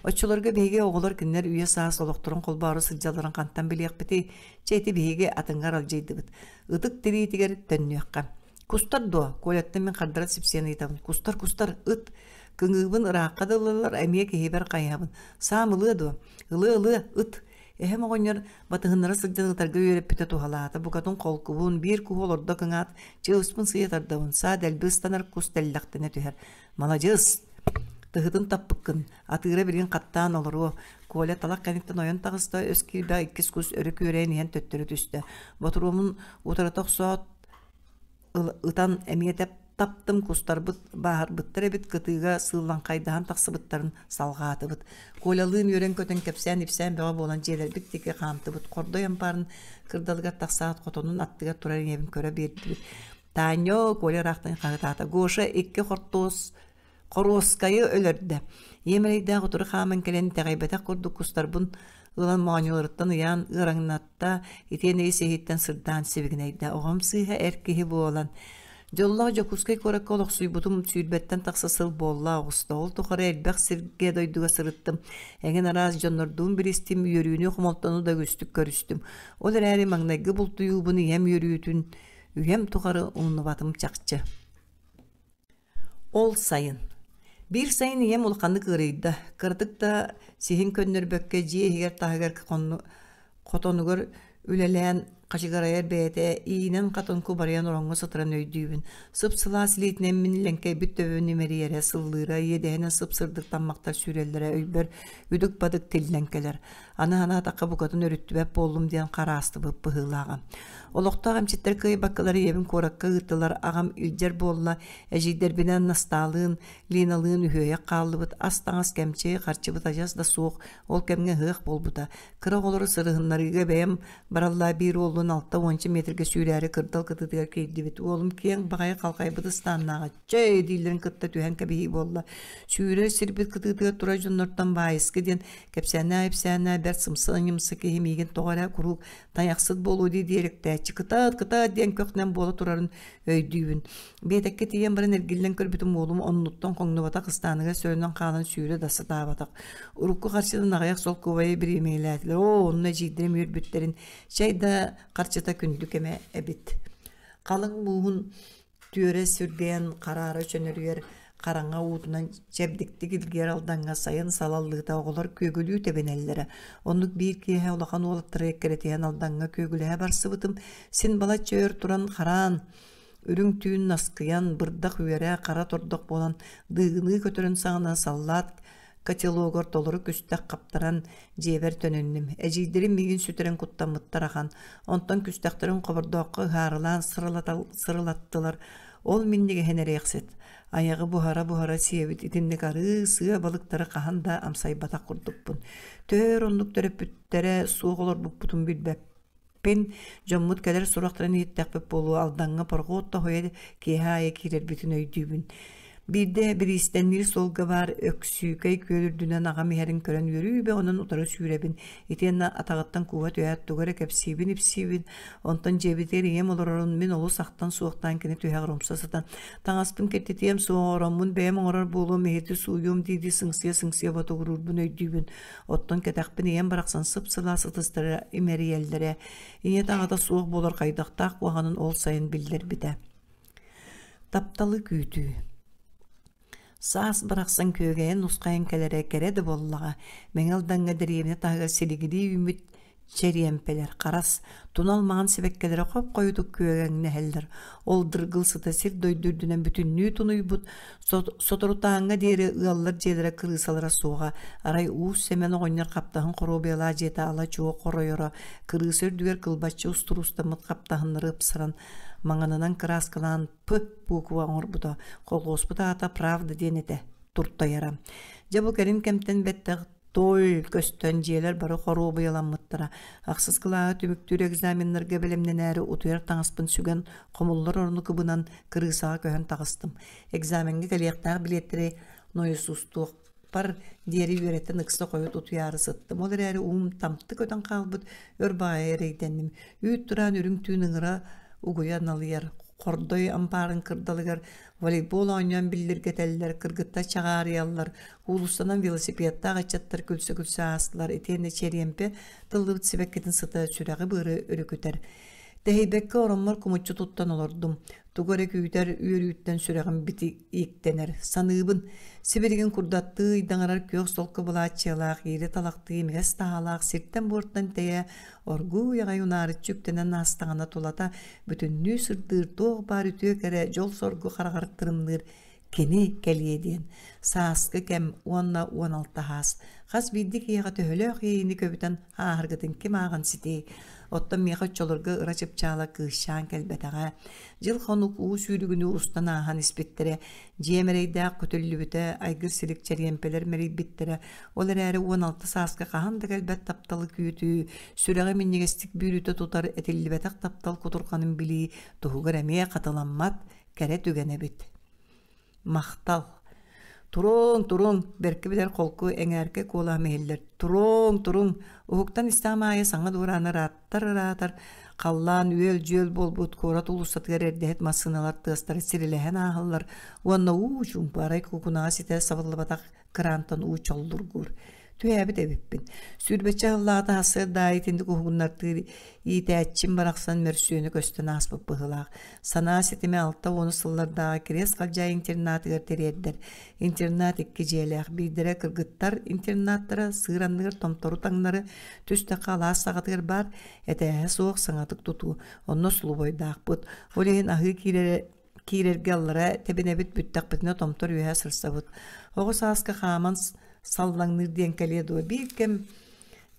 Оччолорго биһиги оҕолор кинилэр үйэ-саас олохторун холбоору сылдьалларын хантан билиэхпитий? Чэ ити биһиги атыҥҥа аралдьыйдыбыт. Ытык тириитигэр төннүөххэ. Кустар дуо? Коляттан мин хардара сипсиэн ыйытабын. Кустар, кустар, ыт. Кыҥыыбын ыраахха да ылаллар, эмиэ киһибэр хайыһабын. Саам ылыа дуо? Ылыа-ылыа, ыт. Эһэм оҕонньор батыһыннара сылдьан ытарга үөрэппитэ туһалаата, букатын холкубун, биир куһу олордо кыҥаат, чыыспын сыыйа тардабын, саа дэлби ыстанар кус тэллэхтэнэ түһэр. Маладьыас! Тыһытын таппыккын, атыыра билигин хаттаан олоруо. Коля талах кэнниттэн ойон таҕыста, өс киирбэх иккис кус өрө күөрэйэн иһэн төттөрү түстэ. Ботуруомун утарыта охсоот, ытан эмиэ таптым кустарбыт бааһырбыттар эбит кытыыга сыыллаҥхайдаһан тахсыбыттарын салҕаатыбыт. Колялыын үөрэн-көтөн кэпсээн-ипсээн бөҕө буолан дьиэлэрбит диэки хаамтыбыт. Хордой ампаарын кырдалыгар тахсаат хотонун аттыгар турар ийэбин көрө биэрдибит. Таанньо, Коля ыраахтан хаһытаата. Гоша икки хортуос Хоруоскайы өлөрдө. Ийэм эрэйдээх утары хааман кэлэн итэҕэйбэтэх курдук кустарбын ылан моонньуларыттан ыйаан ыараҥнатта, итиэнэ ис-иһиттэн сырдаан сибигинэйдэ. Оҕом сыыһа эр киһи буолан. Дьоллоох Дьокуускай куоракка олохсуйбутум сүүрбэттэн тахса сыл буолла оҕуста. Ол тухары элбэх сиргэ дойдуга сырыттым. Эҥин араас дьоннордуун билистим, үөрүүнү, хомолтону да үгүстүк көрүстүм. Ол эрээри маҥнайгы бултуйуубун ийэм үөрүүтүн үйэм тухары умнубатым чахчы. Ол сайын. Биир сайын ийэм улаханнык ыарыйда. Кыратык да сиһин көннөрбөккө дьиэ иһигэр-таһыгар хотонугар үлэлээн хачыгырайар бэйэтэ иинэн-хатан кубарыйан ороҥҥо сытарын өйдүүбүн. Сып-сылаас илиитинэн мин лэҥкэйбит төбөбүн имэрийэрэ, сыллыыра, иэдэһинэн сып-сырдык таммахтар сүүрэллэрэ өйбөр үдүк-бадык тиллэн кэлэр. Аны санаатахха букатын өрүттүбэт буоллум диэн хараастыбыт быһыылааҕа. Олохтоох эмчиттэр кыайбаккалар ийэбин куоракка ыыттылар, аҕам илдьэр буолла, эдьиийдэрбинэн Настаалыын, Линалыын үһүөйэх хааллыбыт, ас-таҥас кэмчи, харчыбыт адьас да суох, ол кэмҥэ ыһыах буолбута. Кыра оҕолору сырыһыннарыыга бэйэм бараллаа биир уоллун алта уонча миэтиргэ сүүрээри кырдал кытыытыгар киирдибит. Уолум киэҥ баҕайы халҕайбыт ыстааннааҕа чэй дииллэрин кытта түһэн кэбиһии буолла. Сүүрэр сирбит кытыытыгар турар дьоннортон баайыскы диэн кэпсээннээ-ипсээннээ бэрт сымса-ньымса киһи миигин тоҕо эрэ куруук тайахсыт буолуо дии диэриктээччи кытаат кытаат диэн көхнөн буола турарын өйдүүбүн. Биэтэккэ тиийэн баран эргиллэн көрбүтүм уолум оннуттан хоҥнубатах ыстааныгар сөрөнөн хаалан сүүрэ да сатаабатах. Урукку харчынан аҕыйах солкуобайы бириэмийэлээтилэр. Оо, онно эдьиийдэрим үөрбүттэрин чэй да харчыта күндү кэмэ эбит. Халыҥ мууһун түөрэ сүргэйэн хараара чөнөрүйэр. Хараҥа уутунан чэбдиктик илгийэр Алдаҥҥа сайын салаллыыта оҕолор күөгүлүү тэбинэллэрэ. Оннук биир киэһэ улахан уолаттары эккирэтиһэн Алдаҥҥа күөгүлэһэ барсыбытым. Син балачча өр туран хараан, үрүҥ түүн наскыйан, бырдах үөрэ, хара тордох буолан дыыгыныы көтөрүн саҕана саллаат котелогар толору күстэх хаптаран дьиэбэр төнүннүм. Эдьиийдэрим миигин сүтэрэн куттаммыттар ахан. Онтон күстэхтэрин хобордооххо ыһаарылаан сырылаттылар. Ол минньигэһин эриэхсит. Айаҕы буһара-буһара сиэбит итинник арыы, сыа балыктары хаһан да амсайбатах курдукпун. Төөр оннук төрөппүттэрэ суох олорбуппутун билбэппин Пин дьоммут кэлэр сурахтарын иһиттэхпит буолуо Алдаҥҥа порҕуот тоһуйа киэһэ аайы киирэрбитин өйдүүбүн. Биирдэ бириистэнниир суолга баар Өксүүкэй күөл үрдүнэн аҕам иһэрин көрөн үөрүү бөҕөнөн утары сүүрэбин, итиэннэ атаҕыттан кууһа түһээт тугу эрэ кэпсиибин-ипсиибин, онтон дьиэбитигэр ийэм олорорун мин олус ахтан-суохтаан кини түһэҕэр умса сытан таҥаспын киртитиэм суоҕа ороммун бэйэм оҥорор буолуом иһити сууйуом дии-дии сыҥсыйа-сыҥсыйа ботугуруурбун өйдүүбүн. Оттон кэтэхпин ийэм барахсан сып-сылаас ытыстара имэрийэллэрэ, ийэтэ аҕата суох буолар хайдахтаах куһаҕанын ол сайын биллэрбитэ. Тапталы күүтүү Саас барахсан күөгэйэн нусхайан кэлэрэ кэрэ да буоллаҕа, Мэҥэ Алдаҥҥа дэриэбинэ таһыгар силигилии үүммүт чэриэмпэлэр, харас, тунал маҥан сибэккилэрэ хоп-хойутук күөгэҥнэһэллэр. Ол дыргыл сыта сир-дойду үрдүнэн бүтүннүү тунуйбут, соторутааҥҥа диэри ыаллар дьиэлэрэ кырыысалара суоҕа. Арай Уус Сэмэн оҕонньор хаптаһын хоруобуйалаах дьиэтэ ала-чуо хоройоро, кырыыса үрдүгэр кылбаччы устуруустаммыт хаптаһыннары ыпсаран, маҥанынан кырааскалаан «П» буукуба оҥорбута. Колхуоспут аата «Правда» диэн этэ, туртайара. Дьэ бу кэлин кэмтэн бэттэх Той көстөн дьиэлэр бары хоруобуйаламмыттара. Ахсыс кылааһы түмүктүүр экзаменнарга бэлэмнэнээри утуйар таҥаспын сүгэн, хомуллар орону кыбынан кырыысаҕа көһөн таҕыстым. Экзамеҥҥа кэлиэхтээх билиэттэри нойосуустуохпар диэри үөрэтэн ыкса хойут утуйаары сыттым. Ол эрээри уум тамты көтөн хаалбыт, өр баҕайы эрэйдэнним. Үүт тураан үрүҥ түүн ыҥыра угуйа налыйар. Хордой ампаарын кырдалыгар волейбол оонньоон биллиргэтэллэр, кыргыттар чаҕаарыйаллар, уулуссанан велосипедтаах ыччаттар күлсэ-күлсэ аастылар итиэннэ чэриэмпэ тыллыбыт сибэккитин сыта сүрэҕи-быары өрүкүтэр. Тэһийбэккэ ороммор кумуччу туттан олордум. Тугу эрэ күүтэр үөрүүттэн сүрэҕим бити ииктэнэр. Саныыбын, сибилигин курдаттыы ыйдаҥарар күөх солко былааччыйалаах, иирэ талахтыы имигэс таһаалаах сиртэн-буортан тэйэ оргууй аҕай унаарыччы үктэнэн аастаҕына тулата бүтүннүү сырдыыр туох баар үтүө кэрэ дьол-соргу хараҕар тырымныыр кини кэлиэ диэн сааскы кэм уонна 16 аас хас биирдии киһиэхэ төһөлөөх иэйиини көбүтэн ааһаргытын ким ааҕан ситиэй оттон миэхэ оччолорго ыра чыпчаала кыысчаан кэлбэтэҕэ дьыл-хонук уу сүүрүгүнүү устан ааһан испиттэрэ дьиэм эрэйдээх көтүллүбүтэ айгыр-силик чэриэмпэлэр мэлийбиттэрэ ол эрээри 16 сааска хаһан да кэлбэт тапталы күүтүү сүрэҕи минньигэстик бүүрүтэ тутар этиллибэтэх таптал кутурҕанын билии туһугар эмиэ хатыламмат кэрэ түгэн эбит. Махтал. Туруҥ, туруҥ, бэркэ билэр холку эҥээркэ куолаһым иһиллэр. Туруҥ, туруҥ, уһуктан истэҕим аайы саҥа дуораан ырааттар-ыраатар, халлаан үөл-дьүөл буолбут куорат уулуссатыгар эрдэһит массыыналар тыастара сирилэһэн ааһаллар уонна уу чуумпу арай кукунаҕа ситэ сабыллыбатах кыраантан уу чоллургуур. Түһээбит эбиппин. Сүүрбэччэ сыллааҕыта сарсыарда аайы итинник уһугуннартыыр иитээччим барахсан мөрсүөнү көстөн ааспыт быһыылаах. Санаа ситимэ 60 сыллардааҕы Кириэс Халдьаайы интернатыгар тириэрдэр. Интернат икки дьиэлээх. Биирдэрэ кыргыттар интернаттара сыыр анныгар томтору таҥнары түстэххэ алаас саҕатыгар баар, этээһэ суох саҥатык тутуу. Онно сулубойдаахпыт. Ол иһин аһыы киирэрэ киирэргэ аллара тэбинэбит бүттэхпитинэ томтор үөһэ сырсабыт. Оҕо сааска хааман саллаҥныыр диэн кэлиэ дуо биир кэм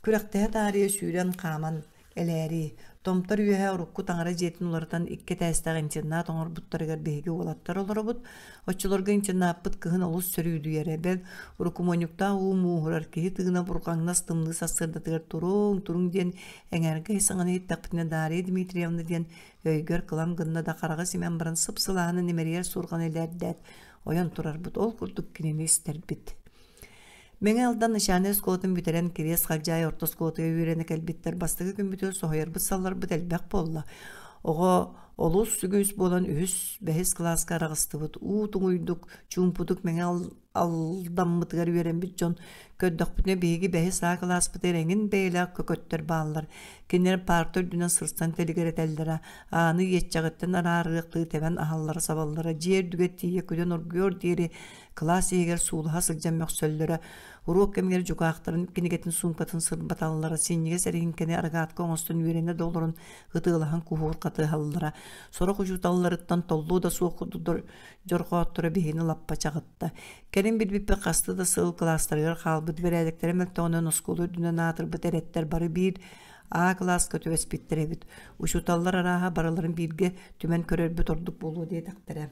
күрэхтэһэ таарыйа сүүрэн хааман элээрии. Томтор үөһэ урукку таҥара дьиэтин уларытан икки этээстээх интернат оҥорбуттарыгар биһиги уолаттар олоробут. Оччолорго интернаппыт кыһын олус сөрүүдүйэрэ. Бэл, урукумуонньуктаах уу мууһурар киһи тыына бурҕаҥнас тымныы сарсыардатыгар туруҥ, туруҥ диэн эҥээргэ саҥаны иһиттэхпитинэ Дарья Дмитриевна диэн Өйгөр кылам гынна да хараҕы симэн баран сып-сылааһынан имэрийэр суурҕаны илээрдээт, ойон турарбыт, ол курдук кинини истэрбит. Мэҥэ Алдан начальнай оскуолатын бүтэрэн Кириэс Халдьаайы орто оскуолатыгар үөрэнэ кэлбиттэр бастакы күммүтүгэр соһуйарбыт-салларбыт элбэх буолла. Оҕо Олус үгүс буолан үһүс, бэһис кылааска араҕыстыбыт. Уу туҥуйдук, чуумпутук мэҥэ алдаммытыгар үөрэммит дьон көрдөхпүтүнэ биһиги бэһис А кылааспытыгар эҥин бэйэлээх көкөттөр бааллар. Кинилэр паарта үрдүнэн сырсан тэлигирэтэллэрэ, ааны иэччэҕиттэн араарыахтыы тэбэн аһаллара-сабаллара, дьиэ үрдүгэр тиийэ күлэн оргуйуор диэри кылаас иһигэр суулаһа сылдьан мөхсөллөрө, уруок кэмигэр дьукаахтарын кинигэтин суумкатын сырбаталлара, синньигэс эриһиҥкэни аргаатка оҥостон үөрэнэ да олорон ытыалаһан куһуур хатыһаллара, сорох учууталларыттан толлуо да суох курдук дьорҕоотторо биһигини лаппа чаҕытта. Кэлин билбиппит хаста да сыл кылаастарыгар хаалбыт бэрээдэктэрэ мөлтөҕүнэн оскуола үрдүнэн аатырбыт эрэттэр бары биир А кылааска түбэспиттэр эбит. Учууталлар арааһа барыларын бииргэ түмэн көрөрбүт ордук буолуо диэтэхтэрэ.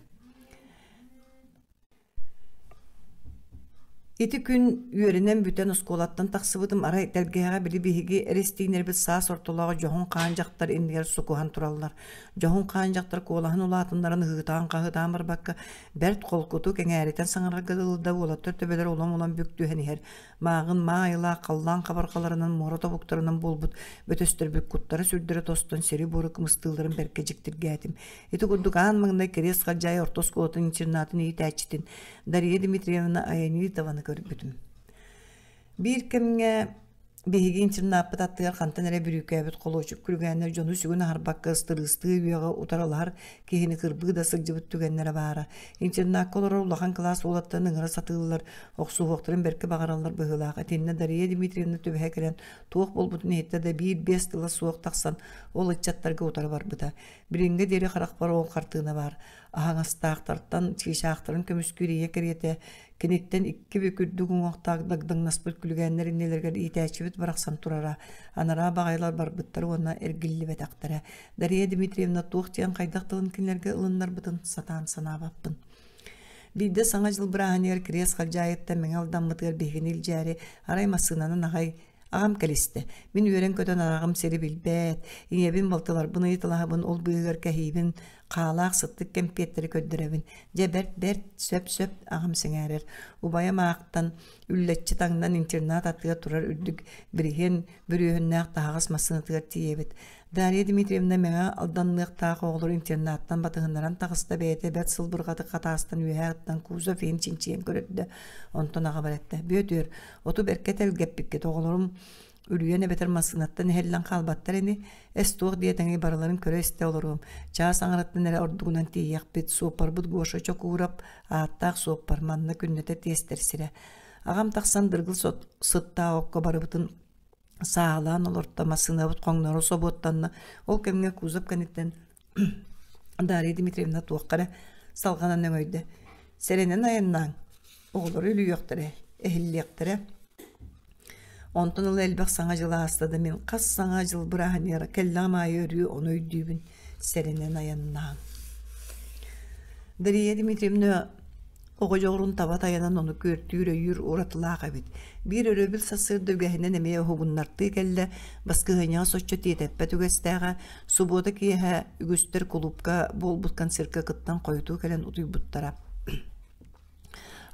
Ити күн үөрэнэн бүтэн оскуолаттан тахсыбытым арай тэлгэһэҕэ били биһиги эристииннэрбит саас ортолоох дьоһун хаан дьахтар иннигэр сукуһан тураллар. Дьоһун хаан дьахтар куолаһын улаатыннаран ыһыытаан-хаһыытаан барбакка бэрт холкутук эҥээритэн саҥарарга дылы да уолаттар төбөлөрө улам-улам бүк түһэн иһэр. Мааҕын маа айылаах халлаан хабарҕаларынан муора тобуктарынан буолбут бөтөстөрбүт куттара-сүрдэрэ тостон сири-буору кымыстыылларын бэркэ дьиктиргээтим. Ити курдук аан маҥнай Кириэс Халдьаайы орто оскуолатын интернатын иитээччитин Дария Дмитриевна Аянитованы көрбүтүм. Биир кэмҥэ биһиги интернаппыт аттыгар хантан эрэ бүрүүкээбит холуочук күлүгээннэр дьону сүгүн аһарбакка ыстырыыстыы үөҕэ утарылаһар киһини кырбыы да сылдьыбыт түгэннэрэ баара. Интернакка олорор улахан кылаас уолаттарын ыҥыра сатыыллар, охсуһуохтарын бэркэ баҕараллар быһыылаах. Итиннэ Дария Дмитриевна түбэһэ кэлэн туох буолбутун иһиттэ да биир-биэс тыла суох тахсан ол ыччаттарга утары барбыта. Билиҥҥэ диэри харахпар ол хартыына баар. Аһаҥастаахтартан чыычаахтарын көмүскүүр ийэ кэриэтэ киниттэн икки бүк үрдүк уҥуохтаах дагдаҥнаспыт күлүгээннэр иннилэригэр иитээччибит барахсан турара. Анараа баҕайылар барбыттар уонна эргиллибэтэхтэрэ. Дария Дмитриевна туох диэн хайдах тылын кинилэргэ ылыннарбытын сатаан санаабаппын. Биирдэ Саҥа дьыл бырааһынньыгар Кириэс Халдьаайыттан Мэҥэ Алдаммытыгар биһигини илдьээри арай массыынанан аҕай Аҕам кэлистэ. Мин үөрэн-көтөн аҕам сири билбэт, ийэбин, балтыларбын ыйыталаһабын, ол быыһыгар кэһиибин, хаалаах сыттык кэмпиэттэри көрдөрөбүн. Дьэ бэрт-бэрт, сөп-сөп аҕам сэҥээрэр. Убайым аахтан үллэччи таҥнан интернат аттыгар турар үрдүк бириһиэн бүрүөһүннээх таһаҕас массыынатыгар тиийэбит. Дарья Дмитриевна Мэҥэ Алданныахтаах оҕолору интернаттан батыһыннаран таҕыста бэйэтэ бэрт сылбырҕатык хатаастан үөһээ ыттан кузов иһин чинчийэн көрөрдө. Онтон аҕабар эттэ: «Бүөтүөр, оту бэркэ тэлгэппиккит оҕолорум үлүйэн эбэтэр массыынаттан эһиллэн хаалбаттар ини. Эс туох диэтэҥий барыларын көрө-истэ олоруом. Чаас аҥарыттан эрэ ордугунан тиийиэхпит. Суоппарбыт Гоша Чокуурап ааттаах суоппар манна күннэтэ тиэстэр сирэ. Аҕам тахсан дыргыл сыттаах окко барыбытын сааһылаан олорто, массыынабыт хоҥнору собуоттанна. Ол кэмҥэ кузов кэнниттэн Дарья Дмитриевна туохха эрэ салҕанан өҥөйдө. Сэрэнэн айаннааҥ, оҕолору үлүйүөхтэрэ, эһиллиэхтэрэ. Онтон ыла элбэх Саҥа дьыл ааста да мин хас Саҥа дьыл бырааһынньыгар кэллэҕим аайы өрүү ону өйдүүбүн, сэрэнэн айаннааҥ. Дария Дмитриевна Оҕо дьоҕурун таба тайанан ону күөртүүр, өйүүр уратылаах эбит. Биир өрөбүл сарсыарда үгэһинэн эмиэ уһугуннартыы кэллэ, баскыһыанньаҕа соччо тиэтэппэт үгэстээҕэ, субуота киэһэ үгүстэр кулуупка буолбут концертка кыттан хойутуу кэлэн утуйбуттара.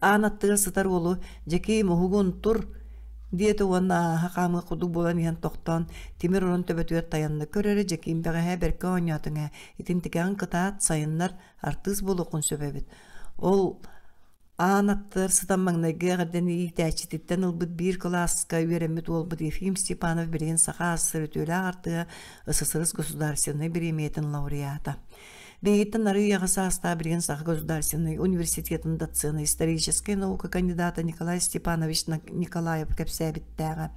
Аан аттыгар сытар уолу «Дьэкиим, уһугун, тур!» диэтэ уонна ааһа хаамыах курдук буолан иһэн тохтоон, тимир орон төбөтүгэр тайанна. «Көр эрэ, Дьэкиим, бэҕэһээ бэркэ оонньоотуҥ ээ, итинтикэҕин кытаат, сайыннар, артыыс буолуоххун сөп эбит. Ол аан аттыгар сытан маҥнайгы эҕэрдэни иитээччититтэн ылбыт биир кылааска үөрэммит уолбут Ефим Степанов билигин Саха АССР үтүөлээх артыыһа СССР государственнай бириэмийэтин лауреата. Биһигиттэн арыый аҕа саастаах билигин Саха государственнай университетын доцена, историческай наука кандидата Николай Степанович Николаев кэпсээбиттээҕэ.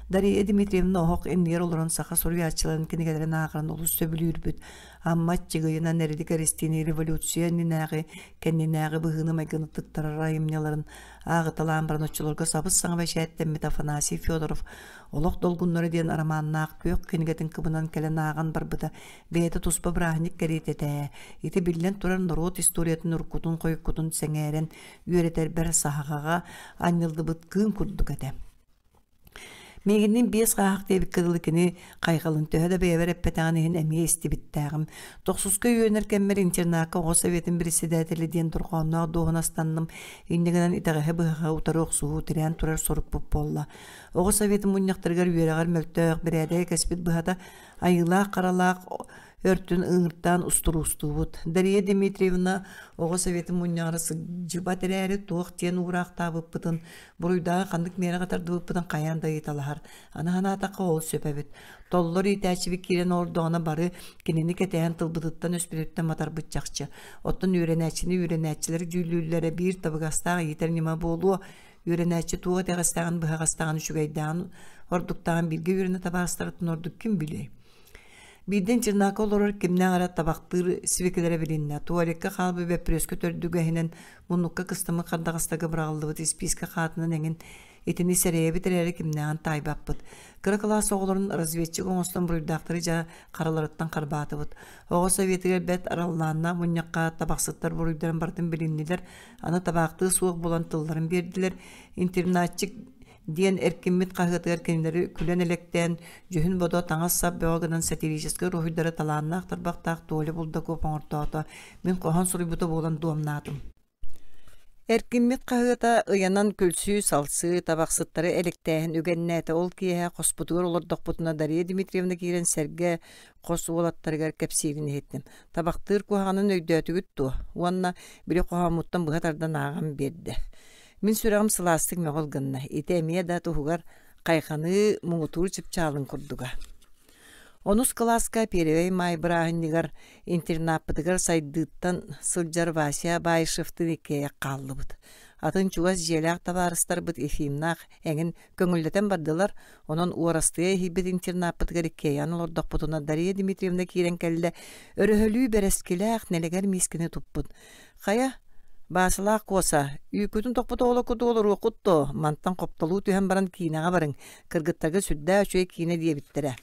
Дария Дмитриевна оһох иннигэр олорон саха суруйааччыларын кинигэлэрин ааҕарын олус сөбүлүүрбүт. Амма аччыгыйынан Эрилик Эристиини революция иннинээҕи, кэннинээҕи быһыыны-майгыны тыктарар айымньыларын ааҕыталаан баран оччолорго сабыс-саҥа бэчээттэммит Афанасий Федоров «Олох долгуннара» диэн романнаах күөх кинигэтин кыбынан кэлэн ааҕан барбыта бэйэтэ туспа бырааһынньык кэриэтэ этэ ээ. Ити биллэн турар норуот историятын уруккутун-хойуккутун сэҥээрэн үөрэтэрбэр саһаҕаҕа анньыллыбыт кыым курдук этэ. Миигинниин биэс хааһах диэбиккэ дылы кини хайҕалын төһө да бэйэбэр эппэтэҕин иһин эмиэ истибиттээҕим. Тохсуска үөрэнэр кэммэр интернакка оҕо советын председателэ диэн дорҕоонноох дуоһунастанным. Инньэ гынан итэҕэһи-быһаҕы утары охсуһуу тирээн турар сорукпут буолла. Оҕо советын мунньахтарыгар үөрэҕэр мөлтөөх, бэрээдэги кэспит быһата айыылаах-харалаах. өртүн ыҥыртаан устуруустуубут. Дария Дмитриевна оҕо советын мунньаҕар сылдьыбат эрээри туох диэн уураахтаабыппытын, буруйдааҕы ханнык миэрэҕэ тардыбыппытын хайаан да ыйыталаһар. Аны санаатахха ол сөп эбит. Толлор иитээччибит киирэн олордоҕуна бары кинини кэтэһэн тылбытыттан-өспүтүттэн матарбыт чахчы. Оттон үөрэнээччини үөрэнээччилэр дьүүллүүллэрэ биир табыгастаах иитэр ньыма буолуо. Үөрэнээччи туох итэҕэстээҕин быһаҕастааҕын үчүгэйдээҕин ордуктааҕын бииргэ үөрэнэ табаарыстарыттан ордук ким билиэй? Биирдэ интернакка олорор кимнээх эрэ табахтыыр сибикилэрэ билиннэ. Туалекка хаалбыт бөппүрүөскэ төрдүгэһинэн муннукка кыстаммыт хардаҕастарга быраҕыллыбыт испиискэ хаатынан эҥин итини сэрэйэбит эрээри кимнээҕин таайбаппыт. Кыра кылаас оҕолорун разведчик оҥостон буруйдаахтары дьэ хараларыттан харбаатыбыт. Оҕо советыгар бэрт араллааннаах мунньахха табахсыттар буруйдарын барытын билиннилэр, аны табаахтыы суох буолан тылларын биэрдилэр. Интернатчик диэн эркиммит хаһыатыгар кинилэри күлэн элэктээн, дьүһүн-бодо таҥас-сап бөҕө гынан сатирическай уруһуйдары талааннаах тарбахтаах Толя Булдаков оҥортоото. Мин хоһоон суруйбута буолан дуомнаатым. Эркиммит хаһыата ыйанан күлсүү-салсыы, табахсыттары элэктээһин үгэннээтэ. Ол киэһэ хоспутугар олордохпутуна Дария Дмитриевна киирэн сэргэ хос уолаттарыгар кэпсиирин иһиттим. Табахтыыр куһаҕанын өйдөөтүгүт дуо? Уонна били хоһооммуттан быһа тардан ааҕан биэрдэ. Мин сүрэҕим сылаастык мөҕүл гынна, ити эмиэ да туһугар хайҕаныы муҥутуур чыпчаалын курдуга. Онус кылааска Первэй Маай бырааһынньыгар интернаппытыгар сайдыыттан сылдьар Вася Баишевтыын иккиэйэх хааллыбыт. Атын чугас дьиэлээх табаарыстарбыт Ефимнаах эҥин көҥүллэтэн бардылар, онон уорастыйа иһийбит интернаппытыгар иккиэйэҕин олордохпутуна Дария Дмитриевна киирэн кэллэ, өрөһөлүү бэрэскилээх нэлэгэр миискэни туппут. Хайа, Баасылаах Куоса, үүккүтүн тохпут оҕолоргут олоруоххут дуо? Мантан хоптолуу түһэн баран киинэҕэ барыҥ, кыргыттарга сүрдээх үчүгэй киинэ диэбиттэрэ.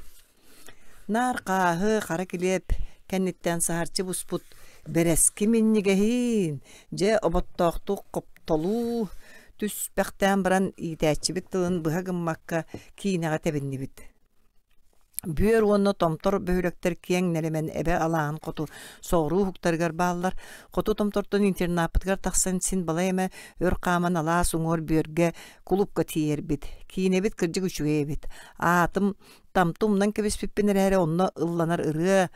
Наар хааһы, хара килиэп кэнниттэн саһарчы буспут бэрэски минньигэһиин, дьэ оботтоохтук хоптолуу түспэхтээн баран иитээччибит тылын быһа гыммакка киинэҕэ тэбиннибит. Бүөр уонна Томтор бөһүөлэктэр киэҥ нэлэмэн эбэ алааһын хоту соҕуруу уһуктарыгар бааллар. Хоту Томтортон интернаппытыгар тахсан син балай эмэ өр хааман алаас уҥуор Бүөргэ кулуупка тиийэрбит. Киинэбит кырдьык үчүгэй эбит. Аатым тамты умнан кэбиспиппин эрээри онно ылланар ырыа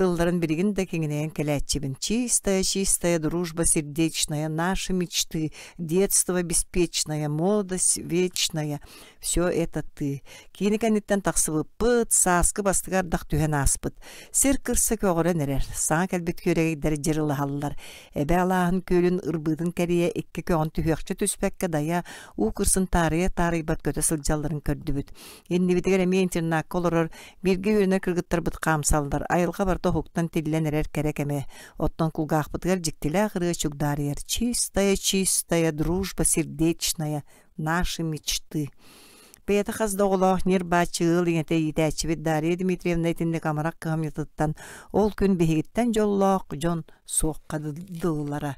тылларын билигин да киҥинэйэн кэлээччибин. Чистая, чистая дружба сердечная, наши мечты, детство беспечное, молодость вечная, все это ты. Киинэ кэнниттэн тахсыбыппыт, сааскы бастакы ардах түһэн ааспыт. Сир кырса көҕөрөн эрэр, саҥа кэлбит күөрэгэйдэр дьырылаһаллар. Эбэ алааһын күөлүн ырбыытын кэрийэ икки көҕөн түһүөхчэ түспэккэ дайа, уу кырсын таарыйа таарыйбат көтө сылдьалларын көрдүбүт. Иннибитигэр эмиэ интернакка олорор, бииргэ үөрэнэр кыргыттарбыт хаамсаллар, айылҕа барыта уһуктан тиллэн эрэр кэрэ кэмэ. Оттон кулгаахпытыгар дьиктилээх ырыа чугдаарыйар «Чистая, чистая, дружба сердечная, наши мечты». Бэйэтэ хас да оҕолоох ньир-бааччы ыал ийэтэ иитээччибит Дарья Дмитриевна итинник амарах кыһамньытыттан ол күн биһигиттэн дьоллоох дьон суохха дылылара.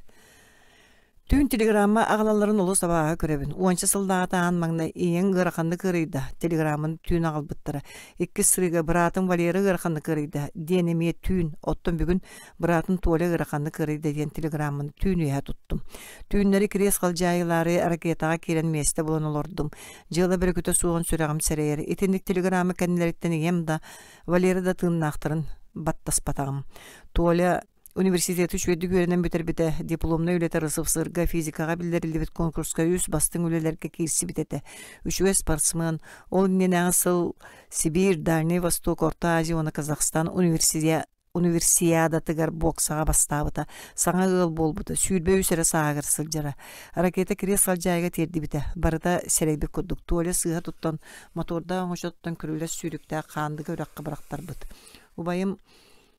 Түүн телеграмма аҕалалларын олус абааһы көрөбүн. Уонча сыллааҕыта аан маҥнай ийэҥ ыараханнык ыарыйда, телеграммын түүн аҕалбыттара. Иккис сырыыга быраатым Валера ыараханнык ыарыйда диэн эмиэ түүн, оттон бүгүн быраатым Толя ыараханнык ыарыйда диэн телеграмманы түүн үөһэ туттум. Түүннэри кириэс халдьаайылаары ракетаҕа киирэн миэстэ булан олордум. Дьыала бөрүкүтэ суоҕун сүрэҕим сэрэйэр. Итинник телеграмма кэннилэриттэн ийэм да, Валера да тыыннаахтарын баттаспатаҕым. Толя Университеты үчүгэйдик үөрэнэн бүтэрбитэ, дипломнай үлэтэ РСФСР-га физикаҕа биллэриллибит конкурска үс бастыҥ үлэлэргэ киирсибит этэ. Үчүгэй спортсмен, ол иннинээҕи сыл Сибиир, Дальнай Восток, Орто Азия уонна Казахстан универсиадатыгар боксаҕа бастаабыта, саҥа ыал буолбута, 23 эрэ сааһыгар сылдьара. Ракета кириэс халдьаайыга тиэрдибитэ, барыта сэрэйбит курдук, Толя сыыһа туттан, мотордаах оҥочоттон күрүлэс сүүрүктээх Хаандыга үрэххэ бырахтарбыт. Убайым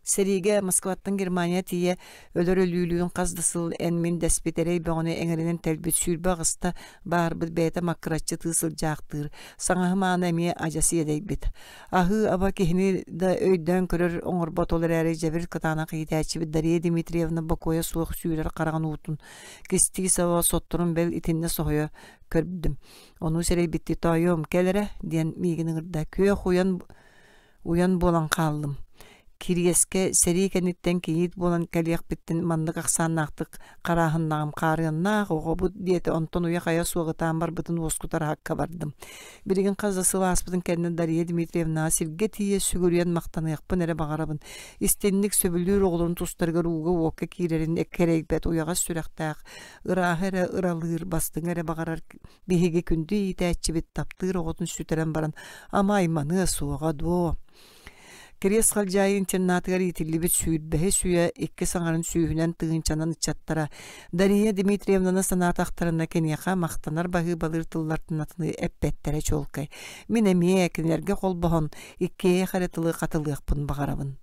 Сэриигэ Москваттан Германия тиийэ өлөр өлүүлүүн хас да сыл эн-мин дэспит эрэй бөҕөнү эҥэринэн тэлбит 28-та баарбыт бэйэтэ маккыраччы тыы сылдьаахтыыр, саҥаһым аана эмиэ адьас иэдэйбит. Аһыы-аба киһини да өйдөөн көрөр оҥорбот ол эрээри дьэбир кытаанах иитээччибит Дария Дмитриевна бокуойа суох сүүрэр хараҕын уутун кистии саба сотторун бэл итиннэ соһуйа көрдүм. Ону сэрэйбиттии тоойуом кэл эрэ диэн миигин ыҥырда. Күөх уйан уйан буолан хааллым. Кириэскэ сэрии кэнниттэн кийиит буолан кэлиэхпиттэн маннык ахсааннаахтык харааһыннаҕым хаарыаннаах оҕобут диэтэ онтон уйа-хайа суох ытаан барбытын уоскутар аһакка бардым. Билигин хас да сыл ааспытын кэннэ Дария Дмитриевнаҕа сиргэ тиийэ сүгүрүйэн махтаныахпын эрэ баҕарабын. Истинник сөбүлүүр оҕолорун тустарыгар ууга-уокка киирэрин кэрэйбэт уйаҕас сүрэхтээх, ырааһы эрэ ыралыыр, бастыҥы эрэ баҕарар биһиги күндү иитээччибит таптыыр оҕотун сүтэрэн баран ама айманыа суоҕа дуо? Кириэс Халдьаайы интернатыгар иитиллибит сүүрбэһис үйэ иккис аҥарын сүүһүнэн тыһыынчанан ыччаттара Дария Дмитриевнаны санаатахтарына киниэхэ махтанар баһыыбалыыр тыллартан атыны эппэттэрэ чуолкай. Мин эмиэ кинилэргэ холбоһон иккиэйэх эрэ тылы хатылыахпын баҕарабын.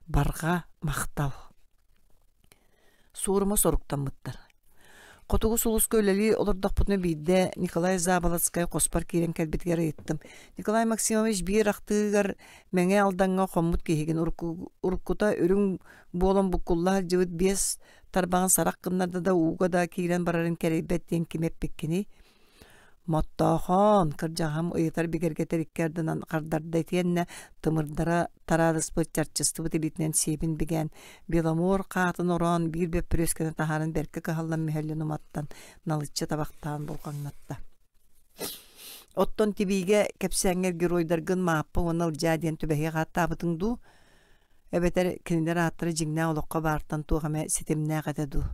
Барҕа махтал. Суорума соруктаммыттар. Хотугу сулуска үлэлии олордохпутуна биирдэ Николай Заболоцкай хоспор киирэн кэлбитигэр ыйыттым: «Николай Максимович биир ахтыыгар Мэҥэ Алдаҥҥа хоммут киһигин уруккута үрүҥ буолан буккулла сылдьыбыт биэс тарбаҕын сарах гыннарда да ууга да киирэн барарын кэрэйбэт диэн ким эппиккиний?» Моттоохоон, кырдьаҕаһым ыйытар бигэргэтэр икки ардынан хардарда итиэннэ тымырдара тараадыспыт, чарчыстыбыт илиитинэн сиэбин бигээн, Беломор хаатын ороон биир бөппүрүөскэни таһааран бэркэ кыһаллан мүһэллэн уматтан, налыччы табахтаан бурҕаҥнатта. Оттон тибиигэ кэпсээҥҥэр геройдаргын Мааппа уонна Ылдьаа диэн түбэһиэх ааттаабытыҥ дуу? Эбэтэр кинилэр ааттара дьиҥнээх олоххо баартан туох эмэ ситимнээх этэ дуу?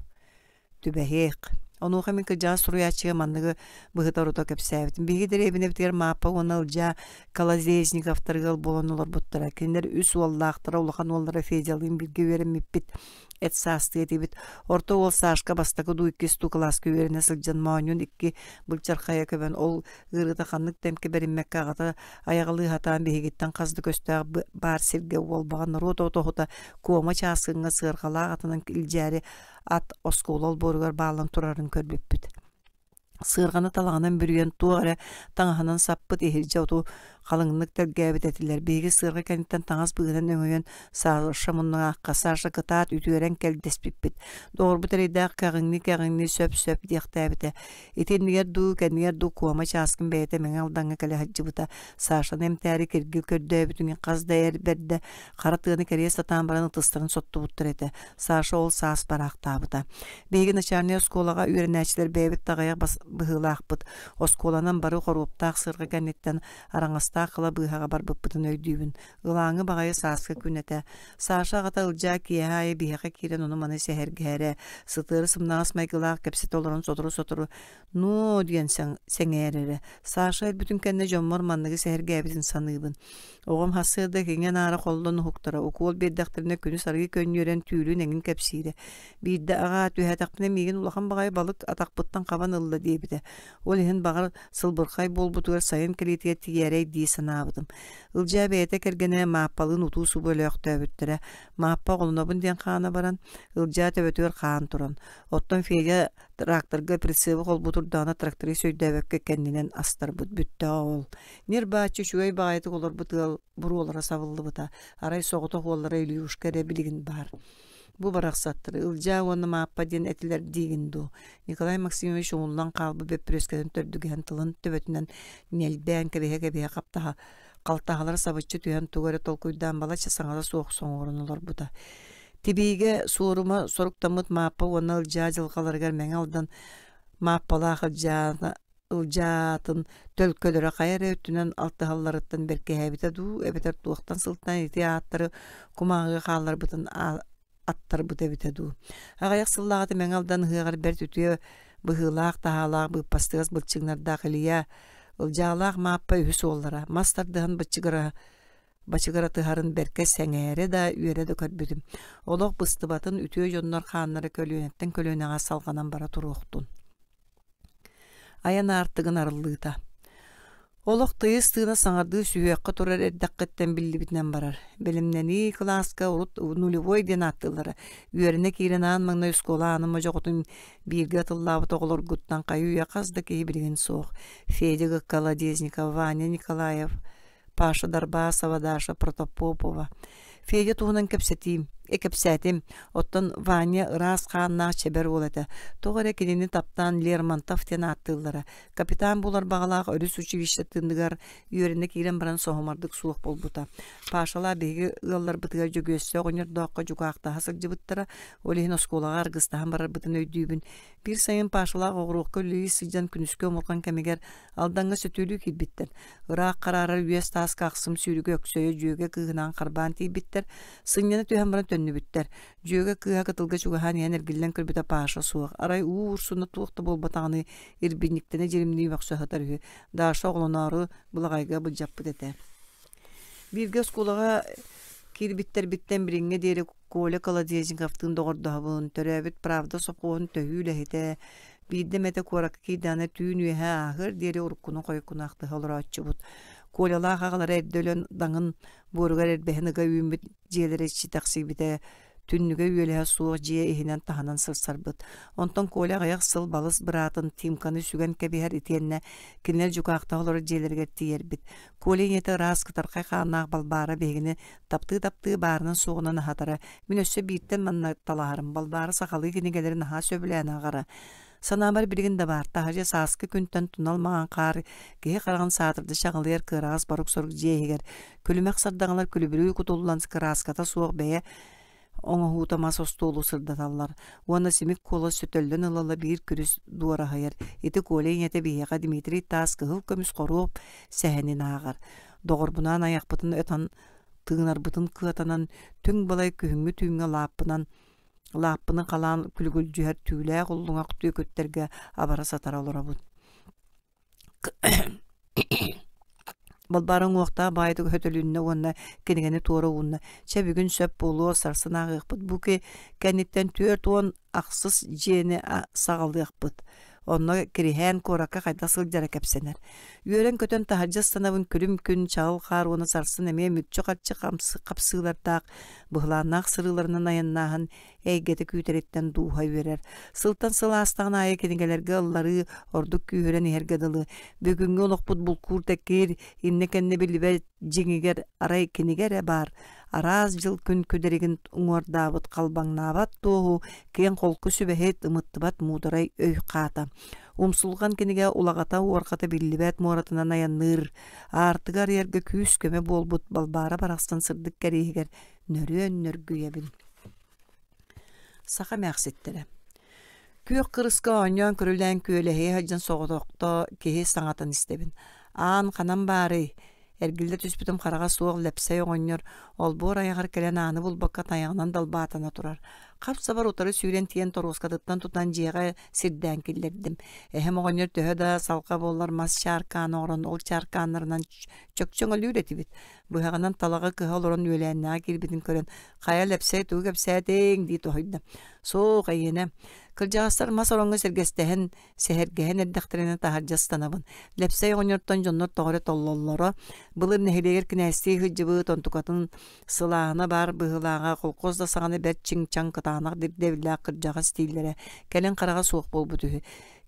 Түбэһиэх. Онуоха мин кырдьаҕас суруйааччыга манныгы быһыта-орута кэпсээбитим. Биһиги дэриэбинэбитигэр Мааппа уонна Ылдьаа Колодезниковтар ыал буолан олорбуттара. Кинилэр үс уоллаахтара, улахан уоллара Федялыын бииргэ үөрэммиппит, эт саастыы этибит. Орто уол Сашка бастакы дуу, иккис дуу кылааска үөрэнэ сылдьан моонньун икки былчархайа көбөн, ол ыарыыта ханнык да эмкэ бэриммэккэ аҕата айаҕалыы сатаан биһигиттэн хас да көстөөх баар сиргэ уолбаҕа норуот отоһута Куома Чааскыҥҥа сыарҕалаах атынан илдьээри ат оскуола олбуоругар бааллан турарын көрбүппүт. Сыарҕаны талаҕынан бүрүйэн туох эрэ таҥаһынан саппыт иһирдьэ оту халыҥнык тэлгээбит этилэр. Биһиги сыарҕа кэнниттэн таҥас быыһынан өҥөйөн Саша муннугаахха «Саша кытаат үтүөрэн кэл» дэспиппит. Доҕорбут эрэйдээх кэҕиҥнии-кэҕиҥнии сөп-сөп диэхтээбитэ. Ити иннигэр дуу, кэннигэр дуу Куома Чааскын бэйэтэ Мэҥэ Алдаҥҥа кэлэ сылдьыбыта. Сашаны эмтээри киргил көрдөөбүтүн хас да эр бэрдэ хара тыаны кэрийэ сатаан баран ытыстарын соттубуттар этэ. Саша ол саас бараахтаабыта. Биһиги начальнай оскуолаҕа үөрэнээччилэр бэйэбит да аҕыйах быһыылаахпыт. Оскуоланан бары хоруоптаах сырҕа кэнниттэн араҥастаах кыла быыһаҕа барбыппытын өйдүүбүн. Ылааҥы баҕайы сааскы күн этэ. Саша аҕата Ылдьаа киэһэ аайы биһиэхэ киирэн ону-маны сэһэргэһэрэ, сытыары сымнаҕас майгылаах кэпсэтэ олорон сотору-сотору «Ноо» диэн сэҥээрэрэ. Саша өлбүтүн кэннэ дьоммор манныгы сэһэргээбитин саныыбын. Оҕом сарсыарда киҥэ-наара холлон уһуктара, укуол биэрдэхтэринэ күнүс арыый көнньүөрэн түүлүн эҥин кэпсиирэ. Биирдэ аҕаа, түһээтэхпинэ миигин улахан баҕайы балык атахпыттан хабан ылла диэбитэ. Ол иһин баҕар сылбырхай буолбутугар сайын кэлиитигэр тиийээрэй дии санаабытым. Ылдьаа бэйэтэ кэргэнэ Мааппалыын утуу-субу өлөөхтөөбүттэрэ. Мааппа оҕолонобун диэн хаана баран, Ылдьаа төбөтүгэр хаан туран. Оттон Федя тракторга прицебы холбуу турдаҕына тракторист өйдөөбөккө кэннинэн астарбыт бүттэҕэ ол. Ньир-бааччы үчүгэй баҕайытык олорбут ыал буруолара сабыллыбыта. Арай соҕотох уоллара Ильюшка эрэ билигин баар. Бу барахсаттары Ылдьаа уонна Мааппа диэн этилэр диигин дуу? Николай Максимович умуллан хаалбыт бөппүрүөскэтин төрдүгэһин тылын төбөтүнэн ньэлбээн кэбиһэ-кэбиһэ хаптаһа халтаһалара сабыччы түһэн тугу эрэ толкуйдаан балачча саҥата суох соҥуоран олорбута. Тибиигэ суорума соруктаммыт Мааппа уонна Ылдьаа дьылҕаларыгар Мэҥэ Алдан Мааппалаах Ылдьаана Ылдьаатын төлкөлөрө хайа эрэ өттүнэн алтыһалларыттан бэркиһээбитэ дуу эбэтэр туохтан сылтаан ити ааттары кумааҕыга хаалларбытын аттарбыта эбитэ дуу. Аҕыйах сыллааҕыта Мэҥэ Алдан ыһыаҕар бэрт үтүө быһыылаах-таһаалаах быыппастыгас былчыҥнардаах Илья Ылдьаалаах Мааппа үһүс уоллара мас тардыһан быччыгыра бачыгыратыһарын бэркэ сэҥээрэ да, үөрэ да көрбүтүм. Олох быстыбатын үтүө дьоннор хааннара көлүөнэттэн көлүөнэҕэ салҕанан бара туруохтун. Айан аартыгын арыллыыта. Олох тыйыс тыына саҥардыы сүһүөххэ турар эрдэххиттэн биллибитинэн барар. Бэлэмнэнии кылааска урут нулевой диэн ааттыыллара. Үөрэнэ киирэн аан маҥнай оскуола аанын модьоҕотун бииргэ атыллаабыт оҕолоргуттан хайы-үйэ хас да киһи билигин суох. Федя Колодезников, Ваня Николаев, Паша Дарбасова, Даша Протопопова. Федя туһунан кэпсэтиим. Кэпсээтим. Оттон Ваня ыраас хааннаах чэбэр уол этэ. Тоҕо эрэ кинини таптаан Лермонтов диэн ааттыыллара. Капитан буолар баҕалаах өрүс училищетыныгар үөрэнэ киирэн баран соһумардык суох буолбута. Пашалаах биһиги ыалларбытыгар Дьөгүөссэ оҕонньордооххо дьукаахтаһа сылдьыбыттара. Ол иһин оскуолаҕа аргыстаһан барарбытын өйдүүбүн. Биир сайын Пашалаах оҕуруокка үлэлии сылдьан күнүскү омурҕан кэмигэр Алдаҥҥа сөтүөлүү киирбиттэр. Ыраах хараарар үөс тааска ахсым сүүрүгү өксөйө дьүөгэ кыыһынаан харбаан тиийбиттэр. Сынньана түһэн баран төннүбүттэр. Дьүөгэ кыыһа кытылга чугаһаан иһэн эргиллэн көрбүтэ Паша суох. Арай уу урсуна туох да буолбатаҕыныы ирбинньиктэнэ дьиримнии мөхсө сытар үһү. Даша оҕолоноору былаҕайга былдьаппыт этэ. Бииргэ оскуолаҕа киирбиттэрбиттэн билиҥҥэ диэри Коля Колодезниковтыын доҕордоһобун, төрөөбүт Правда сопхуоһун төһүү үлэһитэ, биирдэ эмэтэ куоракка киирдэҕинэ түүн үөһэ ааһыар диэри уруккуну-хойуккуну ахтыһа олорооччубут. Колялаах аҕалара эрдэ өлөн даҥын буоругар эрбэһин ыга үүммүт дьиэлэрэ иччитэхсийбитэ, түннүгэ үөлэһэ суох дьиэ иһинэн-таһынан сырсарбыт. Онтон Коля аҕыйах сыл балыс быраатын Тимканы сүгэн кэбиһэр итиэннэ кинилэр дьукаахтаһа олорор дьиэлэригэр тиийэрбит. Коля ийэтэ ыраас кытархай хааннаах Балбаара биһигини таптыы-таптыы баарынан-суоҕунан аһатара. Мин өссө бииртэн манна талаһарым. Балбаара сахалыы кинигэлэри наһаа сөбүлээн ааҕара. Санаабар билигин да баар, таһырдьа сааскы күнтэн тунал маҥан хаар киһи хараҕын саатырда чаҕылыйар кыараҕас борук-сорук дьиэ иһигэр күлүмэх сардаҥалар күлүбүрүү кутуллан кырааската суох бэйэ оҥоһуута мас остуолу сырдаталлар уонна симик куолас сөтөллөн ыла-ыла биир күрүс дуораһыйар. Ити Коля ийэтэ биһиэхэ Дмитрий Таас кыһыл көмүс хоруоп сэһэнин ааҕар. Доҕорбунаан айахпытын ытан тыынарбытын кыатанан түҥ балай күһүҥҥү түүҥҥэ лааппынан лааппыны халаан күлүгүлдьүһэр түүлээх уллуҥах түөкүттэргэ абара сатара олоробут. Балбаара уҥуохтаах баайытык өтөлүннэ уонна кинигэни туора уунна. Чэ бүгүн сөп буолуо, сарсын ааҕыахпыт. Бу кэнниттэн 46 дьиэни саҕалыахпыт. Онно Кириһээн куоракка хайдах сылдьара кэпсэнэр. Үөрэн-көтөн таһырдьа ыстанабын күлүм күн, чаҕыл хаар уонна сарсын эмиэ мүччү-харчы хапсыылардаах, быһылааннаах сырыыларынан айаннааһын эйгэтэ күүтэриттэн дууһа үөрэр. Сылтан сыл аастаҕын аайы кинигэлэргэ ылларыы ордук күүһүрэн иһэргэ дылы. Бүгүҥҥү олохпут булкуур тэккиир, иннэ-кэннэ биллибэт дьиҥигэр арай кинигэ эрэ баар. Араас дьыл күн күдэригин уҥуордаабыт халбаҥнаабат туоһу, киэҥ-холку сүбэһит, ымыттыбат муударай өй хаата. Умсулҕан кинигэ улаҕата-уорҕата биллибэт муоратынан айанныыр, аартыгы арыйарга күүс-көмө буолбут Балбаара барахсан сырдык кэриэһигэр нөрүөн нөргүйэбин. Саха эмээхситтэрэ Күөх кырыска оонньоон-көрүлээн күөлэһийэ сылдьан соҕотохто киһи саҥатын истэбин. Аан ханан баарый? Эргиллэ түспүтүм хараҕа суох Лэпсэй оҕонньор олбуор айаҕар кэлэн ааны булбакка тайаҕынан далбаатана турар. Хап-сабар утары сүүрэн тиийэн торуоскатыттан тутан дьиэҕэ сирдээн киллэрдим. Эһэм оҕонньор төһө да салҕа буоллар мас чааркаан оҥорон ол чааркааннарынан чөкчөҥөлүүр этибит. Быһаҕынан талаҕы кыһа олорон үөлээннэҕэ киирбитин көрөн, «Хайа, Лэпсэй, тугу кэпсээтиҥ?» дии тоһуйда. «Суох, эйиэнэ. Кырдьаҕастар мас ороҥҥо сэргэстэһэн, сэһэргэһэн эрдэхтэринэ таһырдьа ыстанабын. Лэпсэй оҕонньортон дьоннор тоҕо эрэ толлоллоро. Былыр нэһилиэгэр кинээстии сылдьыбыт, онтукатын сылааһына баар быһыылааҕа, холкуос да саҕана бэрт чиҥ-чаҥ кытаанах ирдэбиллээх кырдьаҕас дииллэрэ. Кэлин хараҕа суох буолбут үһү.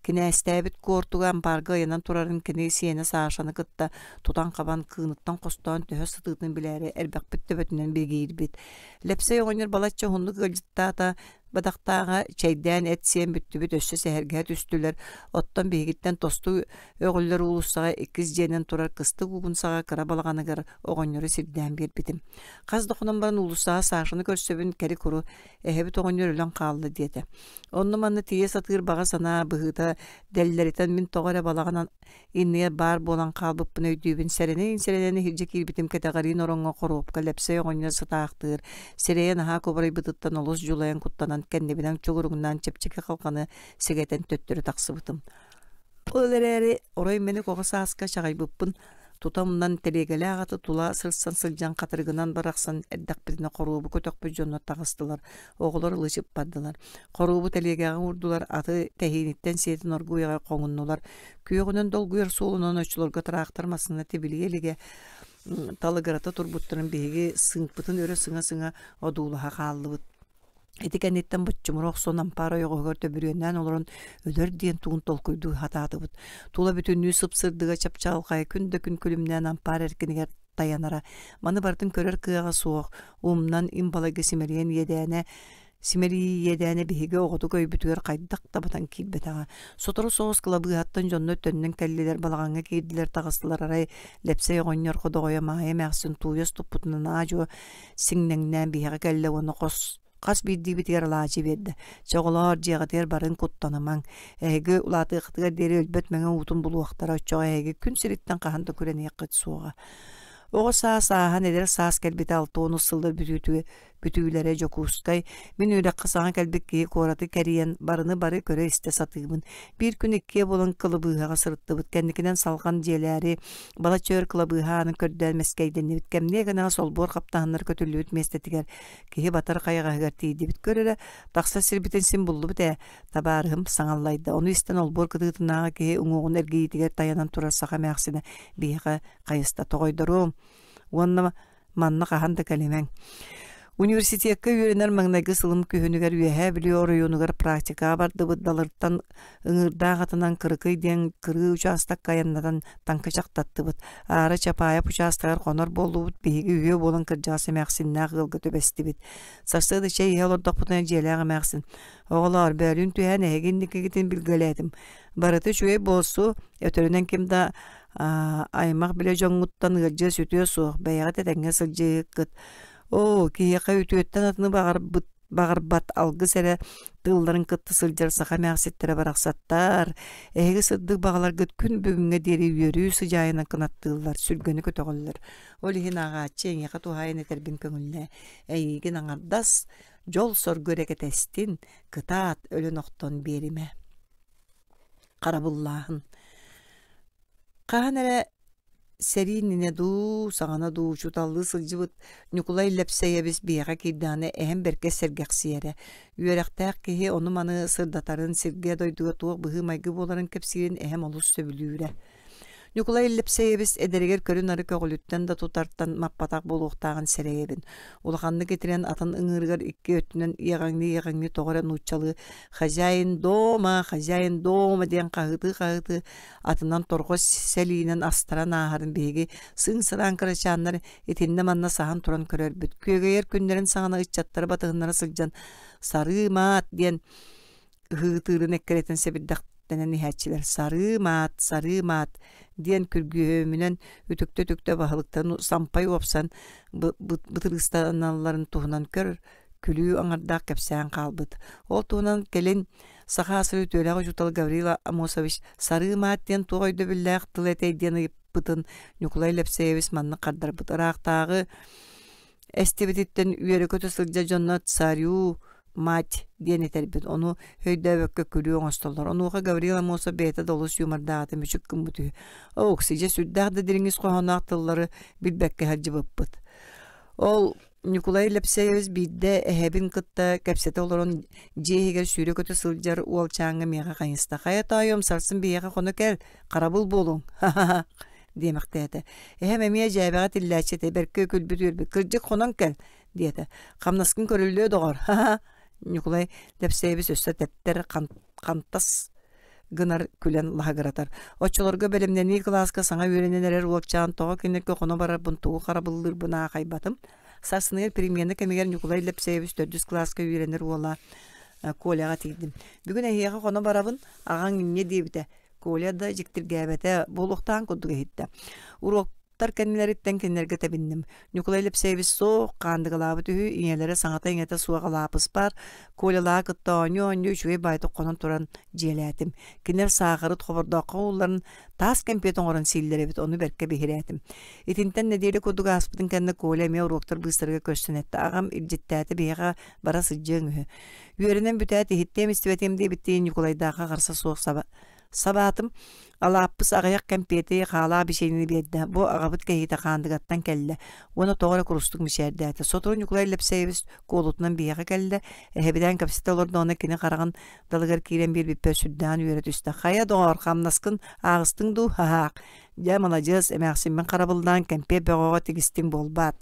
Кинээстээбит куортуга ампаарга ыйанан турарын кини сиэнэ Сашаны кытта тутан-хабан, кыыныттан хостоон төһө сытыытын билээри эрбэхпит төбөтүнэн бигиирбит. Лэпсэй оҕонньор балачча уһуннук ыалдьыттаата, бадахтааҕа чэйдээн эт сиэн бүттүбүт өссө сэһэргэһэ түстүлэр. Оттон биһигиттэн тосту өҕүллэр уулуссаҕа иккис дьиэнэн турар кыстык угун саҕа кыра балаҕаныгар оҕонньору сирдээн биэрбитим. Хас да хонон баран уулуссаҕа Сашаны көрсөбүн кэри-куру эһэбит оҕонньор өлөн хаалла диэтэ. Онно-манна тиийэ сатыыр баҕа санаа быһыыта дэллэритэн мин тоҕо эрэ балаҕан иннигэр баар буолан хаалбыппын өйдүүбүн. Сэрэнэн-сэрэнэн иһирдьэ киирбитим кэтэҕэриин ороҥҥо хоруопка Лэпсэй оҕонньор сытаахтыыр, сирэйэ наһаа кубарыйбытыттан олус дьулайан куттанан кэннибинэн чугуруҥнаан чэпчэки халҕаны сэгэтэн төттөрү тахсыбытым. Ол эрээри орой мэник оҕо сааска чаҕыйбыппын тута умнан тэлиэгэлээх аты тула сырсан сылдьан хатырыгынан барахсан эрдэхпитинэ хоруобу көтөхпүт дьоннор таҕыстылар, оҕолор ылычып бардылар. Хоруобу тэлиэгэҕэ уурдулар, аты тэһииниттэн сиэтин оргууй аҕай хоҥуннулар. Күөҕүнэн долгуйар суолунан оччолорго тыраахтар массыына тибилийэ илигэ талыгырата турбуттарын биһиги сыыҥпытын өрө сыҥа-сыҥа одуулаһа хааллыбыт. Ити кэнниттэн боччумура охсон ампаар ойоҕоһугар төбүрүөннээн олорон өлөр диэн тугун толкуйдуу сатаатыбыт. Тула бүтүннүү сып-сырдыга чапчаалхай күн да күн күлүмнээн ампаар эркинигэр тайанара. Маны барытын көрөр кыаҕа суох, умнан им балайга симэлийэн иэдээнэ Симэлийии иэдээнэ биһиги оҕотук өйбүтүгэр хайдах да батан киирбэтэҕэ. Сотору соҕус кылабыыһаттан дьоннор төннөн кэллилэр, балаҕаҥҥа киирдилэр, таҕыстылар арай Лэпсэй оҕонньор ходоҕойо Маайа эмээхсин тууйас туппутунан аа-дьуо сиҥнэҥнээн биһиэхэ кэллэ уонна хос хас биирдиибитигэр алаадьы биэрдэ. Чэ, оҕолоор, дьиэҕитигэр барын куттанымаҥ. Эһиги улаатыаххытыгар диэри өлбөт мэҥэ уутун булуохтара, оччоҕо эһиги күн сириттэн хаһан да күрэниэххит суоҕа. Оҕо саас ааһан эдэр саас кэлбитэ 60 сыллар бүтүүтүгэр бүтүүлэрэ Дьокуускай, мин үөрэххэ саҥа кэлбит киһи куораты кэрийэн барыны бары көрө-истэ сатыыбын. Биир күн иккиэ буолан кылабыыһаҕа сырыттыбыт. Кэнникинэн салҕан дьиэлээри балачча өр кылабыыһа аанын көрдөөн мэскэйдэннибит. Кэмниэ гынаҕа солбуор хаптаһыннар көтүллүбүт миэстэтигэр киһи батар хайаҕаһыгар тиийдибит. Көр эрэ, тахсар сирбитин син буллубут ээ, табаарыһым саҥаллайда. Ону истэн олбуор кытыытынааҕы киһи уҥуоҕун эргийиитигэр тайанан турар саха эмээхсинэ биһиэхэ хайыста. Тоҕойдоруом уонна Манна хаһан да кэлимэҥ. Университекка үөрэнэр маҥнайгы сылым күһүнүгэр Үөһээ Бүлүү оройуонугар практикаҕа бардыбыт Далыртан ыҥыырдаах атынан Кырыкый диэн кырыы учаастакка айаннатан таҥкычахтаттыбыт. Аара Чапаев учаастагар хонор буоллубут, биһиги үһүө буолан кырдьаҕас эмээхсиннээх ыалга түбэстибит. Сарсыарда чэй иһэ олордохпутуна дьиэлээх эмээхсин «Оҕолоор, бөөлүүн түһээн эһиги инникигитин билгэлээтим. Барыта үчүгэй буолсу, өтөрүнэн ким да аймах-билэ дьоҥҥуттан ыалдьыа-сүтүө суох, бэйэҕит этэҥҥэ сылдьыһыккыт. Оо, киһиэхэ үтүөттэн атыны баҕарбыт баҕарбат алгыс эрэ тылларын кытта сылдьар саха эмээхситтэрэ барахсаттар, эһиги сырдык баҕаларгыт күн бүгүҥҥэ диэри үөрүү сыдьаайынан кынаттыыллар, сүргэни көтөҕөллөр. Ол иһин ааҕааччы эйиэхэ туһаайан этэрбин көҥүллээ. Эйиигин аҥардас, дьол-соргу эрэ кэтэстин, кытаат, өлөн-охтон биэримэ. Харабыллааһын Хаһан эрэ сэрии иннинэ дуу, саҕана дуу учууталлыы сылдьыбыт Ньукулай Лэпсэйэбис биһиэхэ киирдэҕинэ эһэм бэркэ сэргэхсийэрэ. Үөрэхтээх киһи ону-маны сырдатарын, сиргэ-дойдуга туох быһыы-майгы буоларын кэпсиирин эһэм олус сөбүлүүрэ. Ньукулай Лэпсэйэбис эдэригэр көрү-нары көҕүлүттэн да тутартан маппатах буолуохтааҕын сэрэйэбин. Улаханнык итирэн атын ыҥыырыгар икки өттүнэн иэҕэҥнии-иэҕэҥнии тоҕо эрэ нууччалыы «Хозяин дома, хозяин дома» диэн хаһыытыы-хаһыытыы атынан торҕо сэлиинэн астаран ааһарын биһиги сыыҥ-сыраан кырачааннар итиннэ-манна саһан туран көрөрбүт. Күөгэйэр күннэрин саҕана ыччаттары батыһыннара сылдьан «Сарыы маат» диэн ыһыытыырын эккирэтэн сэбирдэхтэнэн иһээччилэр «Сарыы маат, сарыы маат» диэн күргүөмүнэн үтүктэ-үтүктэ баһылыктарын сампай уопсан бытырыыстаналларын туһунан көр күлүү аҥардаах кэпсээн хаалбыт. Ол туһунан кэлин Саха АСР үтүөлээх учуутал Гаврил Амосович «Сарыы маат» диэн туох өйдөбүллээх тыл этэй диэн ыйыппытын Ньукулай Лэпсэйэбис маннык хардарбыт. Ыраахтааҕы эстибититтэн үөрэ-көтө сылдьар дьонно «Царю мать» диэн этэрбит, ону өйдөөбөккө күлүү оҥостоллор. Онуоха Гаврил Амосов бэйэтэ да олус юмордаата мүчүк гыммыт үһү. Оо, дьэ сүрдээх да дириҥ ис хоһооноох тыллары билбэккэ сылдьыбыппыт. Ол Ньукулай Лэпсэйэбис биирдэ эһэбин кытта кэпсэтэ олорон дьиэ иһигэр сүүрэ-көтө сылдьар уолчааҥҥа миэхэ хайыста: «Хайа тоойуом, сарсын биһиэхэ хоно кэл, харабыл буолуҥ, ха-ха-ха» диэмэхтээтэ. Эһэм эмиэ дьээбэҕэ тиллээччи этэ, бэркэ күлбүт-үөрбүт: «Кырдьык хонон кэл» диэтэ. «Хамнаскын көрүллүө доҕор, ха-ха» Ньукулай Лэпсэйэбис өссө тэптэр хантас гынар күлэн лаһыгыратар. Оччолорго бэлэмнэнии кылааска саҥа үөрэнэн эрэр уолчаан тоҕо кинилэргэ хоно барарбын тугу харабыллыырбын аахайбатым. Сарсыныгар перемена кэмигэр Ньукулай Лэпсэйэбис төрдүс кылааска үөрэнэр уола Коляҕа тиийдим. Бүгүн эһиэхэ хоно барабын, аҕаҥ инньэ диэбитэ. Коля да дьиктиргээбэтэ, буолуохтаан курдук иһиттэ. Уруоктар кэннилэриттэн кинилэргэ тэбинним. Ньукулай Лэпсэйэбис суох, хаандыгалаабыт үһү, ийэлэрэ саҥата-иҥэтэ суох алаапыс баар. Колялаах кытта оонньуу-оонньуу үчүгэй баайдык хонон туран дьиэлээтим. Кинилэр саахарыт хобордооххо уулларын таас кэмпиэт оҥорон сииллэр эбит, ону бэркэ биһирээтим. Итинтэн нэдиэлэ курдук ааспытын кэннэ Коля эмиэ уруоктар быыстарыгар көрсөн эттэ. Аҕам илдьиттээтэ биһиэхэ бара сылдьыаҥ үһү. Үөрэнэн бүтээт иһиттиэм истибэтиэм диэбиттии Ньукулайдаахха харса суох саба сабаатым. Алааппыс аҕыйах кэмпиэти, хаалаах бичиэнньэни биэрдэ. Бу аҕабыт кэһиитэ Хаандыгаттан кэллэ уонна тоҕо эрэ курустук мичээрдээтэ. Сотору Ньукулай Лэпсэйэбис куолутунан биһиэхэ кэллэ. Эһэбитээн кэпсэтэ олордоҕуна кини хараҕын далыгар киирэн биэрбиппэр сүрдээҕин үөрэ түстэ. «Хайа, доҕоор, хамнаскын ааҕыстыҥ дуу? Ха-ха! Дьэ, маладьыас, эмээхсиммин харабыллаан кэмпиэт бөҕөҕө тигистиҥ буолбаат?»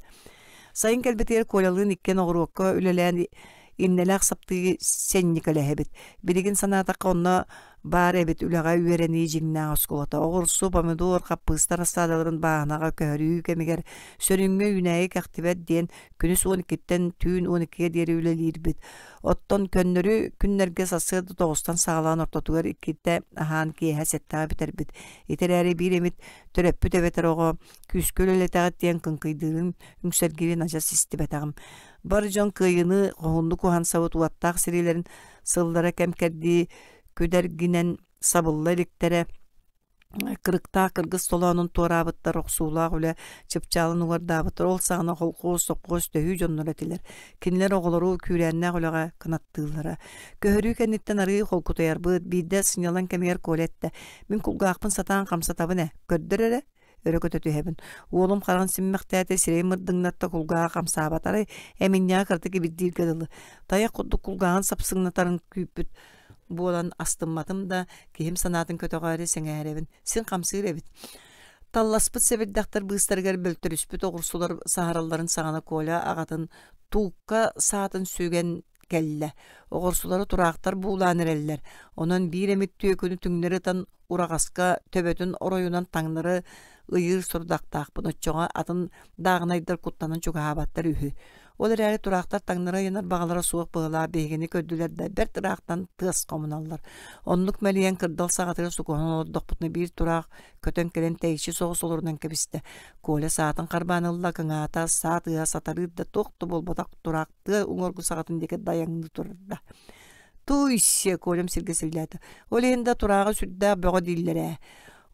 Сайын кэлбитигэр Колялыын иккиэн оҕуруокка үлэлээн иннэлээх саптыы сэнньикэлэһэбит. Билигин санаатахха онно Баар эбит үлэҕэ үөрэнии дьиҥнээх оскуолата. Оҕурсу, помидор, хаппыыста рассаадаларын бааһынаҕа көһөрүү кэмигэр сөрүҥҥэ үүнээйи кэхтибэт диэн күнүс 12-ттэн түүн 12-гэ диэри үлэлиирбит. Оттон көннөрү күннэргэ сарсыарда тоҕустан саҕалаан ортотугар иккитэ аһаан киэһэ сэттэҕэ бүтэрбит. Ити эрээри биир эмит төрөппүт эбэтэр оҕо күүскэ үлэлэтэҕит диэн кыҥкыйдыырын, үҥсэргиирин адьас истибэтэҕим. Бар дьон кыайыыны хоһууннук уһансабыт уоттаах сэриилэрин сыллара кэм-кэрдии күдэргинэн сабылла иликтэрэ кырыктаах кыргыс толоонун туораабыттар, охсуулаах үлэ чыпчаалын угардаабыттар. Ол саҕана холкуос, сопхуос төһүү дьонноро этилэр. Кинилэр оҕолору күүрээннээх үлэҕэ кынаттыыллара. Көһөрүү кэнниттэн арыый холкутуйарбыт, биирдэ сынньалаҥ кэмигэр Коля эттэ: «Мин кулгаахпын сатаан хамсатабын ээ, көрдөр эрэ» өрө көтө түһэбин. Уолум хараҕын симмэхтээтэ, сирэйин мырдыҥнатта, кулгааҕа хамсаабат. Арай эминньэҕэ кыратык ибирдииргэ дылы. Тайах курдук кулгааҕын сапсыҥнатарын күүппүт буолан астымматым да, киһим санаатын көтөҕөөрү сэҥээрэбин. Син хамсыыр эбит. Талласпыт сэбирдэхтэр быыстарыгар бөлтөрүспүт оҕурсулар саһаралларын саҕана Коля аҕатын туукка саатын сүгэн кэллэ. Оҕурсулары тураахтар буулаан эрэллэр. Онон биир эмит түөкүнү түҥнэри ытан ураҕаска төбөтүн оройунан таҥнары ыйыыр сорудахтаахпын. Оччоҕо атын дааҕынайдар куттанан чугаһаабаттар үһү. Ол эрээри тураахтар таҥнары ыйанар баҕалара суох быһыылаах биһигини көрдүлэр да бэрт ыраахтан тыас хомуналлар. Оннук мэлийэн кырдал саҕатыгар сукуһан олордохпутуна биир тураах көтөн кэлэн тэйиччи соҕус олорунан кэбистэ. Коля саатын харбаан ылла, кыҥаата, саа тыаһа сатарыыр да туох да буолбатах тураах тыа уҥуоргу саҕатын диэки дайаҥныы турда. Туй-сиэ, Колям сиргэ силлээтэ. Ол иһин да турааҕы сүрдээх бөҕө дииллэр ээ.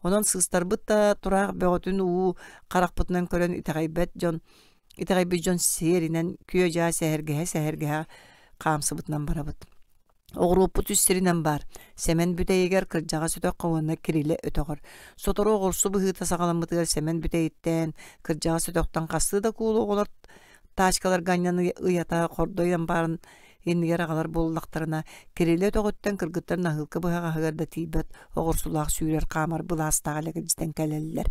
Онон сыыстарбыт да тураах бөҕөтүн уу харахпытынан көрөн итэҕэйбэт дьон итэҕэйбит дьон сиэринэн күө-дьаа сэһэргэһэ-сэһэргэһэ хаамсыбытынан барабыт. Оҕуруоппут үс сиринэн баар. Сэмэн бүтэйигэр кырдьаҕас өтөххө уонна Кирилэ өтөҕөр. Сотору оҕурсу быһыыта саҕаламмытыгар Сэмэн бүтэйиттэн, кырдьаҕас өтөхтөн хастыы да куулу оҕолор тачкаларга анньан ыйата хордой ампаарын иннигэр аҕалар буоллахтарына, Кирилэ өтөҕүттэн кыргыттар наһыылка быһаҕаһыгар да тиийбэт оҕурсулаах сүүрэр хаамар былаастаах элэгэлдьитэн кэлэллэр.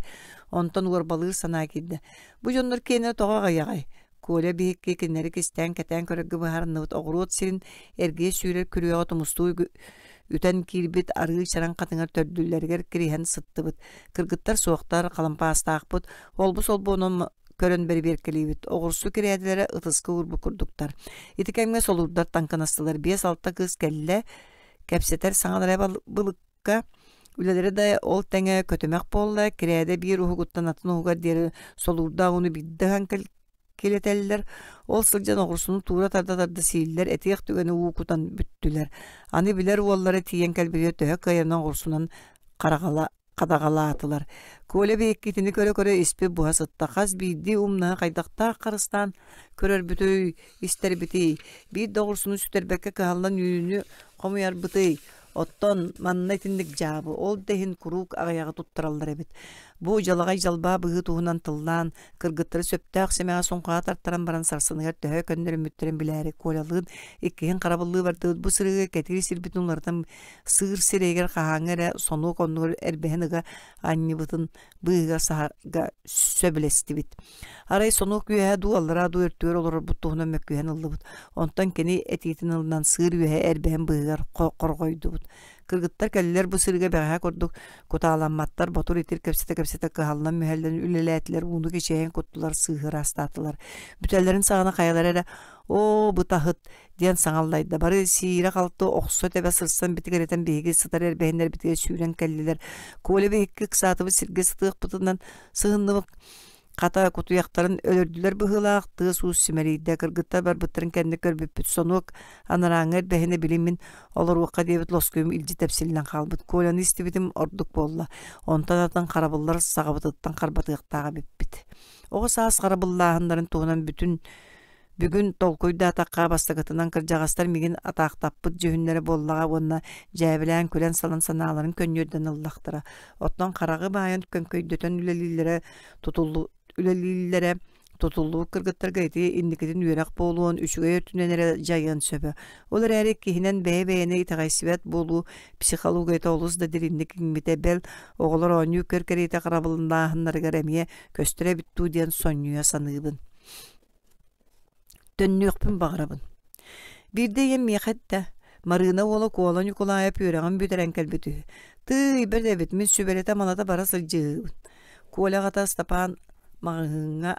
Онтон уорбалыыр санаа киирдэ. Бу дьоннор киэнэ тоҕо аҕыйаҕай? Коля биһикки кинилэри кистээн кэтээн көрөргө быһаарынныбыт оҕуруот сирин эргийэ сүүрэр күрүөҕэ тумустуу үтэн киирбит арыы чараҥ хатыҥар төрдүллэригэр кириһэн сыттыбыт. Кыргыттар суохтар, халампаастаахпыт, олбу-солбу онон көрөн бэрэбиэркэлиибит. Оҕурсу кирээдэлэрэ ытыска уурбут курдуктар. Ити кэмҥэ солуурдар таҥкынастылар. Биэс-алта кыыс кэллэ, кэпсэтэр саҥалара былык Үлэлэрэ да ол тэҥэ көтүмэх буолла, кирээдэ биир уһугуттан атын уһугар диэри солуурдаах ууну биирдэ ыһан килэтэллэр, ол сылдьан оҕурсуну туура тарда-тарда сииллэр, этиэх түгэни уу кутан бүттүлэр. Аны билэр уоллара тиийэн кэлбитигэр төһө кыайарынан оҕурсунан хараҕала хадаҕалаатылар. Коля биһиккитини көрө-көрө испит буһа сытта. Хас биирдии умнаһы хайдахтаах харыстаан көрөрбүтүй, истэрбитий, биир да оҕурсуну сүтэрбэккэ кыһаллан үүнү хомуйарбытый, Оттон манна итинник дьаабы, ол да иһин куруук аҕыйаҕы туттараллар эбит. Бу дьалаҕай дьалбаа быһыы туһунан тыллаан, кыргыттары сөптөөх сэмэҕэ суҥхаҕа тартаран баран сарсыныгар төһө көннөрүммүттэрин билээри Колялыын иккиһин харабыллыы бардыбыт. Бу сырыыга кэтиир сирбитин уларытан сыыр сирэйигэр хаһааҥҥы эрэ сонуок оннугар эрбэһин ыга анньыбытын быыһыгар саһарга сөбүлэстибит. Арай сонуок үөһэ дуу, аллараа дуу өртүгэр олорорбут туһунан мөккүһэн ыллыбыт. Онтон кини этиитин ылынан сыыр үөһэ эрбэһин быыһыгар хорҕойдубут. Кыргыттар кэллилэр бу сырыыга бэҕэһээ курдук кутааламматтар, ботур-итир кэпсэтэ-кэпсэтэ кыһаллан-мүһэллэн үлэлээтилэр, ууну кичэйэн куттулар, сыыһы ыраастаатылар. Бүтэллэрин саҕана хайалара эрэ «Оо, бытаһыт!» диэн саҥаллайда. Бары сиирэ-халты охсо-тэбэ сырсан битигирэтэн биһиги сытар эрбэһиннэрбитигэр сүүрэн кэллилэр. Коля биһикки ыксаатыбыт сиргэ сытыахпытынан сыһынныбыт. Хата кутуйахтарын өлөрдүлэр быһыылаах, тыас-уус симэлийдэ. Кыргыттар барбыттарын кэннэ көрбүппүт сонуок анарааҥҥы эрбэһинэ били мин олоруохха диэбит лоскуйум илдьи тэпсиллэн хаалбыт. Коляны истибитим ордук буолла. Онтон атын харабыллар саҕабытыттан харбатыахтаах эбиппит. Оҕо саас харабыллааһыннарын туһунан бүтүн Бүгүн толкуйдаатахха, бастакытынан кырдьаҕастар миигин атаахтаппыт дьүһүннэрэ буоллаҕа уонна дьээбэлээн күлэн-салан санааларын көнньүөрдэн ыллахтара. Оттон хараҕы баайан көҥкөйдөтөн үлэлииллэрэ тутуллу үлэлииллэрэ тутуллубут кыргыттарга ити инникитин үөрэх буолуон, үчүгэй өттүнэн эрэ дьайыан сөбө. Ол эрээри киһинэн бэйэ-бэйэни итэҕэйсибэт буолуу психологията олус да дириҥник иҥмитэ, бэл, оҕолор оонньуу-көр кэриэтэ харабыллааһыннарыгар эмиэ көстөр эбит дуу диэн сонньуйа саныыбын. Төннүөхпүн баҕарабын. Биирдэ ийэм миэхэ эттэ: Марыына уола Куола Ньукулаайап үөрэҕин бүтэрэн кэлбит үһү. Тыый, бэрт эбит, мин сүбэлэтэ-амалата бара сылдьыһыыбын. Коля аҕата Ыстапаан маҕаһыыҥҥа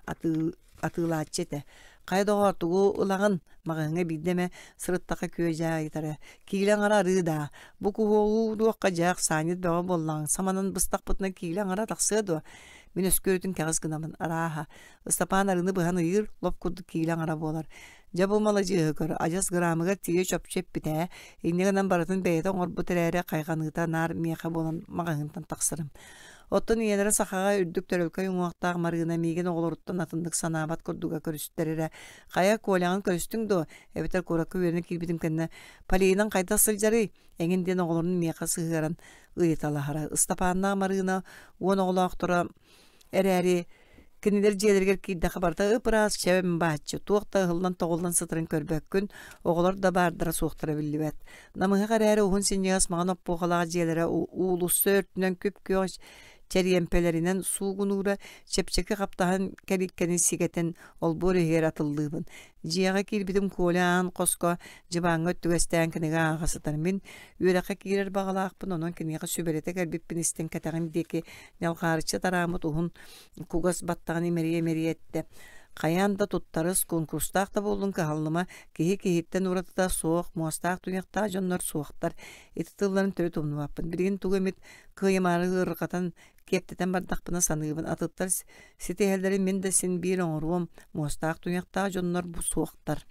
атыылааччы этэ. Хайа доҕоор, тугу ылаҕын? Маҕаһыыҥҥа биирдэ эмэ сырыттахха күө-дьаа ыйытара. Киилэ аҥара арыы даа. Бу куһуогу дуохха дьэ, ахсаанньыт бөҕө буоллаҕыҥ. Саманан быстахпытына киилэ аҥара тахсыа дуо? Мин өскүөрүтүн кэҕис гынабын, арааһа. Ыстапаан арыыны быһан ыйыыр, лоп курдук киилэ аҥара буолар. Дьэ бу маладьыаһы көр, адьас грамыгар тиийэ чопчу эппит ээ, инньэ гынан барытын бэйэтэ оҥорбут эрээри хайҕаныыта наар миэхэ буолан маҕаһыынтан тахсарым. Оттон ийэлэрэ сахаҕа үрдүк төрөлкөй уҥуохтаах Марыына миигин оҕолоруттан атыннык санаабат курдуга көрүстэр эрэ, «Хайа, Коляҕын көрүстүҥ дуо?» эбэтэр куоракка үөрэнэ киирбитим кэннэ «Полинаҥ хайдах сылдьарый?» эҥин диэн оҕолорун миэхэ сыһыаран ыйыталаһара. Ыстапааннаах Марыына уон оҕолоохторо эрээри кинилэр дьиэлэригэр киирдэххэ барыта ып-ыраас чэм бааччы, туох да ыһыллан-тоҕуллан сытарын көрбөккүн, оҕолор да баардара-суохтара биллибэт. Намыһах эрээри уһун синньигэс маҥан оппуохалаах дьиэлэрэ уулусса өртүнэн күп-күөх чэриэмпэлэринэн суугунуура, чэпчэки хаптаһын кэликкэни сигэтэн олбуор иһигэр атыллыыбын. Дьиэҕэ киирбитим Коля аан хоско дьыбааҥҥа өттүгэстээн кинигэ ааҕа сытар. Мин үөрэххэ киирэр баҕалаахпын, онон киниэхэ сүбэлэтэ кэлбиппин истэн кэтэҕин диэки ньалҕаарыччы тарааммыт уһун кугас баттаҕын имэрийэ-имэрийэ эттэ: «Хайаан да туттарыс, куонкурустаах да буоллун кыһаллыма, киһи киһиттэн уратыта суох, муостаах-туйахтаах дьоннор суохтар». Ити тылларын төрүт умнубаппын. Билигин тугу эмит кыайымаары ыарырҕатан, киэптэтэн бардахпына саныыбын, атыттар ситиһэллэрин мин да син биир оҥоруом, муостаах-туйахтаах дьоннор бу суохтар.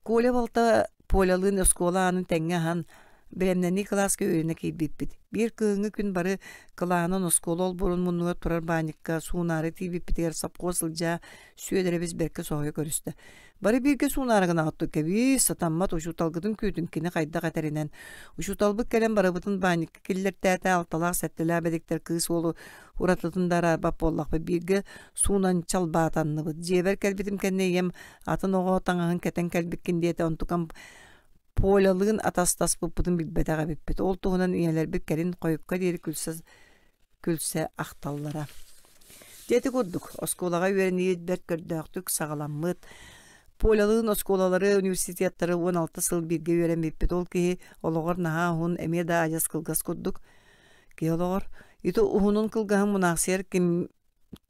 Коля балта Полялыын оскуола аанын тэҥҥэ аһан, бэлэмнэнии кылааска үөрэнэ киирбиппит. Биир кыһыҥҥы күн бары кылааһынан оскуола олбуорун муннугар турар баанньыкка суунаары тиийбиппитигэр сопхуос Ылдьаа Сүөдэрэбис бэркэ соһуйа көрүстэ. Бары бииргэ суунаары гынаҕыт кэбиис, сатаммат учууталгытын күүтүн кини хайдах этэринэн. Учууталбыт кэлэн барыбытын баанньыкка киллэртээтэ, алталаах-сэттэлээх бэдиктэр кыыс уолу уратытын да араарбат буоллахпыт. Бииргэ суунан чалбаатанныбыт. Дьиэбэр кэлбитим кэннэ ийэм атын оҕо таҥаһын кэтэн кэлбиккин диэтэ онтукам Полялыын атастаспыппытын билбэтэх эбиппит. Ол туһунан ийэлэрбит кэлин хойукка диэри күлсэ, күлсэ ахталлара. Дьэ ити курдук, оскуолаҕа үөрэниибит бэрт көрдөөхтүк саҕаламмыт. Полялыын оскуолалары, университеттары 16 сыл бииргэ үөрэммиппит. Ол киһи олоҕор наһаа уһун, эмиэ да адьас кылгас курдук. Киһи олоҕор ити уһунун кылгаһын мунаахсыйар ким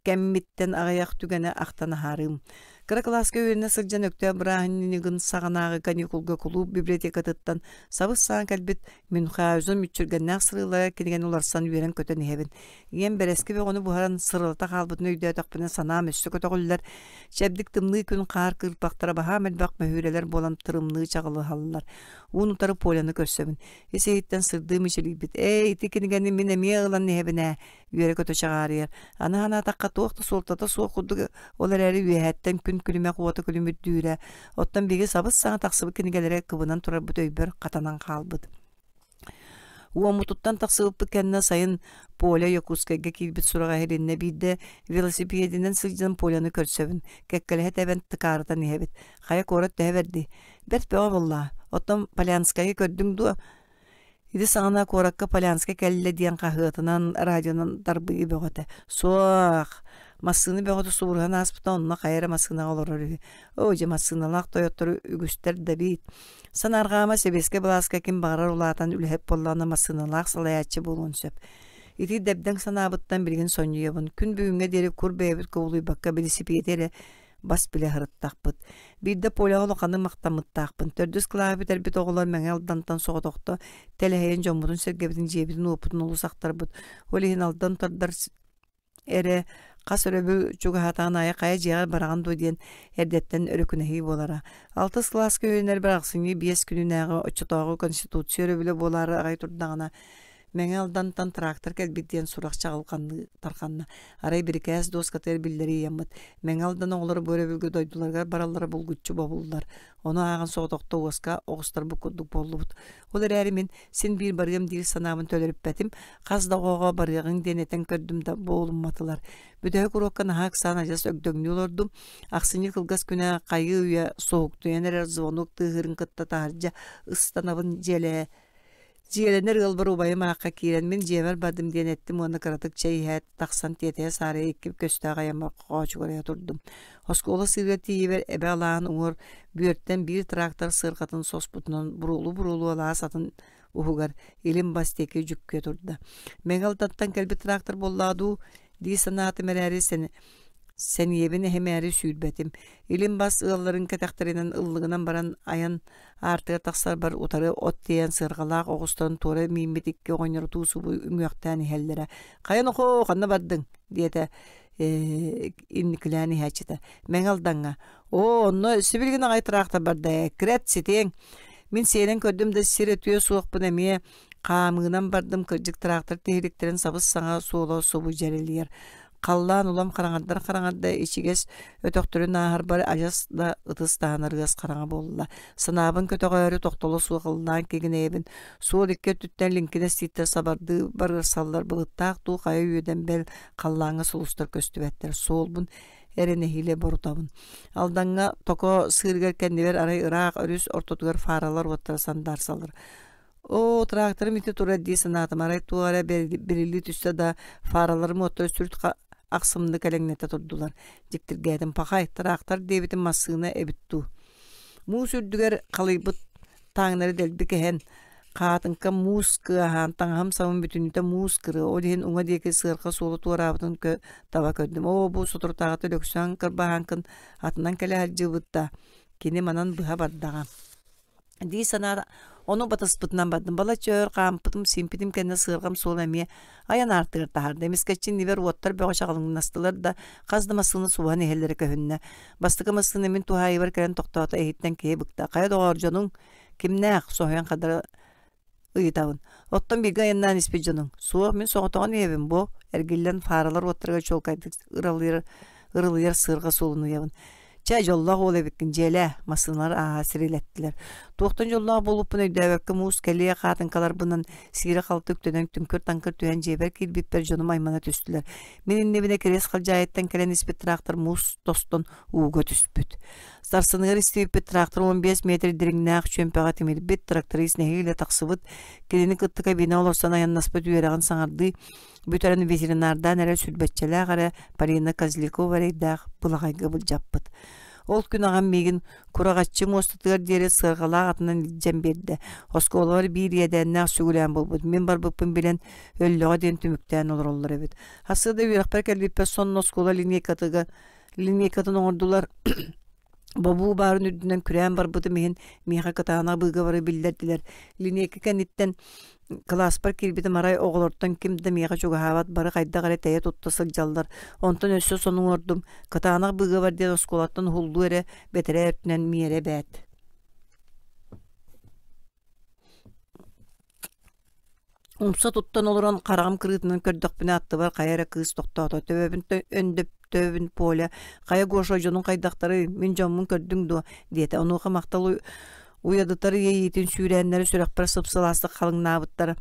кэммиттэн аҕыйах түгэнэ ахтан аһаарыым. Кыра кылааска үөрэнэ сылдьан Өктөөп бырааһынньыгын саҕанааҕы каникулга кулууп библиотекатыттан сабыс-саҥа кэлбит Мюнхгаузен мүччүргэннээх сырыылара кинигэни уларсан үөрэн-көтөн иһэбин. Ийэм бэрэски бөҕөнү буһаран сырылата хаалбытын өйдөөтөхпүнэ санаам өссө көтөҕүллэр. Чэбдик тымныы күн хаар кыырпахтара баһаам элбэх мөһүүрэлэр буолан тырымныы чаҕылыһаллар. Уун-утары Поляны көрсөбүн. Ис-иһиттэн сырдыы мичилийбит. «Ээ, ити кинигэни мин эмиэ ылан иһэбин ээ» үөрэ-көтө чаҕаарыйар. Аны санаатахха туох да суолтата суох курдук, ол эрээри үөһэттэн күн күлүмэх уота күлүмүрдүүрэ, оттон биһиги сабыс-саҥа тахсыбыт кинигэлэрэ кыбынан турарбыт өйбөр хатанан хаалбыт. Уоммутуттан тахсыбыппыт кэннэ сайын Поля Якутскайга киирбит сураҕа иһилиннэ. Биирдэ велосипединэн сылдьан Поляны көрсөбүн, кэккэлэһэ тэбэн тыкаарытан иһэбит. Хайа куорат төһө бэрдий? Бэрт бөҕө буоллаа. Оттон Полянскайы көрдүҥ дуо? Ити саҕана куоракка Полянскай кэллэ диэн хаһыатынан, радионан тарбыйыы бөҕөтө. Суох, массыына бөҕөтө субуруһан ааспыта онно хайа эрэ массыынаҕа олорор үһү. Оо, дьэ массыыналаах тойоттору үгүстэр да эбит. Санаарҕаама сэбиэскэй былааска ким баҕарар улаатан үлэһит буоллаҕына массыыналаах салайааччы буолуон сөп. Ити дэбдэҥ санаабыттан билигин сонньуйабын. Күн бүгүҥҥэ диэри кур бэйэбит кубулуйбакка билисипиэти эрэ бас билэ сырыттахпыт. Биирдэ Поляҕа улаханнык махтаммыттаахпын. Төрдүс кылааһы бүтэрбит оҕолор Мэҥэ Алдантан соҕотохто тэлэһийэн дьоммутун-сэргэбитин, дьиэбитин-уоппутун олус ахтарбыт. Ол иһин Алдан тардар эрэ хас өрөбүл чугаһаатаҕын аайы хайа дьиэҕэр бараҕын дуо диэн эрдэттэн өрүкүнэһии буолара. Алтыс кылааска үөрэнэрбэр ахсынньы биэс күнүнээҕи оччотооҕу Конституция өрөбүлэ буолаары аҕай турдаҕына Мэҥэ Алдантан трактор кэлбит диэн сурах чаҕылханныы тарҕанна. Арай бирикээс дуоскатыгар биллэрии ыйаммыт. Мэҥэ Алдан оҕолоро бу өрөбүлгэ дойдуларыгар бараллара булгуччу бобуллар. Ону ааҕан соҕотохто уоска оҕустарбыт курдук буоллубут. Ол эрээри мин син биир барыам диир санаабын төлөрүппэтим. Хас да оҕоҕо барыаҕыҥ диэн этэн көрдүм да буолумматылар. Бүтэһик уруокка наһаа ыксаан адьас өгдөҥнүү олордум. Ахсынньы кылгас күнэ хайыы-үйэ суһуктуйан эрэр звонок тыаһыырын кытта таһырдьа ыстанабын дьиэлээ. Дьиэлэнэр ыалбар убайым аахха киирэн мин дьиэбэр бардым диэн эттим уонна кыратык чэй иһээт тахсан тиэтэйэ саарыйа икки көстөөх айаммар хоочугурайа турдум. Оскуола сыырыгар тиийиибэр эбэ алааһын уҥуор бүөртэн биир трактор сыарҕатын соспутунан буруолуу-буруолуу алаас атын уһугар илин бас диэки дьүккүйэ турда. Мэҥэ Алдантан кэлбит трактор буоллаҕа дуу дии санаатым эрээри сэниэбин эһимээри сүүрбэтим. Илин бас ыалларын кэтэхтэринэн ыллыгынан баран айан аартыгар тахсарбар утары от тиэйэн сыарҕалаах оҕустарын туора мииммит икки оҕонньору туу-субу үҥүөхтээн иһэллэрэ. «Хайа нохоо, ханна бардыҥ?» диэтэ инникилээн иһээччитэ. Мэҥэ Алдаҥҥа «Оо, онно сибилигин аҕай тыраахтар барда ээ, кирэт ситиэҥ. Мин сиэнэн көрдүм да сир өтүө суохпун эмиэ хаамыынан бардым кырдьык тыраахтар тиһиликтэрин сабыс-саҥа суола субу дьэрэлийэр. Халлаан улам хараҥардар хараҥарда ичигэс өтөхтөрүн ааһарбар адьас да ытыс таһынар ыас хараҥа буолла. Санаабын көтөҕөөрү тохтоло суох ыллаан кигинэйэбин. Суол икки өттүттэн лиҥкинэс тииттэр сабардыы барырсаллар былыттаах дуу хайа үөдэн бэл халлааҥҥа сулустар көстүбэттэр. Суолбун эрэ нэһиилэ борутабын. Алдаҥҥа Токо сыырыгар кэннибэр арай ыраах өрүс ортотугар фаралар уоттара сандаарсаллар. Оо, тракторым ити турар дии санаатым, арай туох эрэ бэриллии түстэ да, фараларым уоттара сүр ахсымнык элэҥнэтэ турдулар. Дьиктиргээтим, пахай, трактор диэбитим массыына эбит дуу. Муус үрдүгэр халыйбыт тааҥнары дэлби кэһэн, хаатыҥка муус кыаһаан, таҥаһым сабын бүтүннүүтэ муус кырыа, ол иһин уҥа диэки сыарҕа суолу туораабытын таба көрдүм. Оо, бу соторутааҕыта Өлөксөөн Кырбаһааҥкын атынан кэлэ сылдьыбыт да, кини манан быһа бардаҕа дии санаат, ону батыспытынан бардым. Балачча өр хаампытым, симпитим кэннэ сыарҕам суола эмиэ айан аартыгар таһаарда. Эмискэччи иннибэр уоттар бөҕө чаҕылыҥнастылар да, хас да массыына субуһан иһэллэрэ көһүннэ. Бастакы массыына мин туһаайыбар кэлэн тохтоото, иһиттэн киһи быкта. «Хайа доҕоор, дьонуҥ кимнээх?» соһуйан хадара ыйытабын. Оттон бииргэ айаннаан испит дьонуҥ? Суох, мин соҕотоҕун ийэбин бу. Эргиллэн фаралар уоттарыгар чуолкайдык ыралыыр, ырылыйар сыарҕа суолун ыйабын. Чэ, дьоллоох уол эбиккин, дьиэлээ, массыыналар ааһа сирилэттилэр. Туохтан дьоллоох буолбуппун өйдөөбөккө муус кэлиэ хаатыҥкаларбынан сиирэ-халты үктэнэн түҥкүр-таҥкыр түһэн дьиэбэр киирбиппэр дьонум аймана түстүлэр. Мин иннибинэ Кириэс Халдьаайыттан кэлэн испит трактор муус тостон ууга түспүт. Сарсыныгар истибиппит трактор 15 метр дириҥнээх чүөмпэҕэ тимирбит, тракторист нэһиилэ тахсыбыт, кинини кытта кабина олорсон айаннаспыт үөрэҕин саҥардыы бүтэрэн ветеринардаан эрэ сүүрбэччэлээх эрэ Полина Козлякова эрэйдээх былаҕайга былдьаппыт. Ол күн аҕам миигин кураҕаччы муостатыгар диэри сыарҕалаах атынан илдьэн биэрдэ. Оскуолабар биир иэдээннээх сүгүлээн буолбут. Мин барбыппын билэн өллөҕө диэн түмүктээн олороллор эбит. Сарсыарда үөрэхпэр кэлбиппэр сонно оскуола линейкатыгар линейкатын оҥордулар. Бобуу баарын үрдүнэн күрээн барбытым иһин миэхэ кытаанах быыгабары биллэрдилэр. Линейка кэнниттэн кылааспар киирбитим арай оҕолортон ким да миэхэ чугаһаабат бары хайдах эрэ тэйэ тутта сылдьаллар. Онтон өссө сонуҥордум. Кытаанах быыгабар диэн оскуолаттан уһуллуу эрэ бэтэрээ өттүнэн миэрэ эбээт. Умса туттан олорон хараҕым кырыытынан көрдөхпүнэ аттыбар хайа эрэ кыыс тохтоото, төбөбүн өндөптөбүн Поля, «Хайа Гоша дьонуҥ хайдахтарый, мин дьоммун көрдүҥ дуо?» диэтэ. Онуоха махтал уйадытар иэйиитин сүүрээннэрэ сүрэхпэр сып-сылаастык халыҥнаабыттара.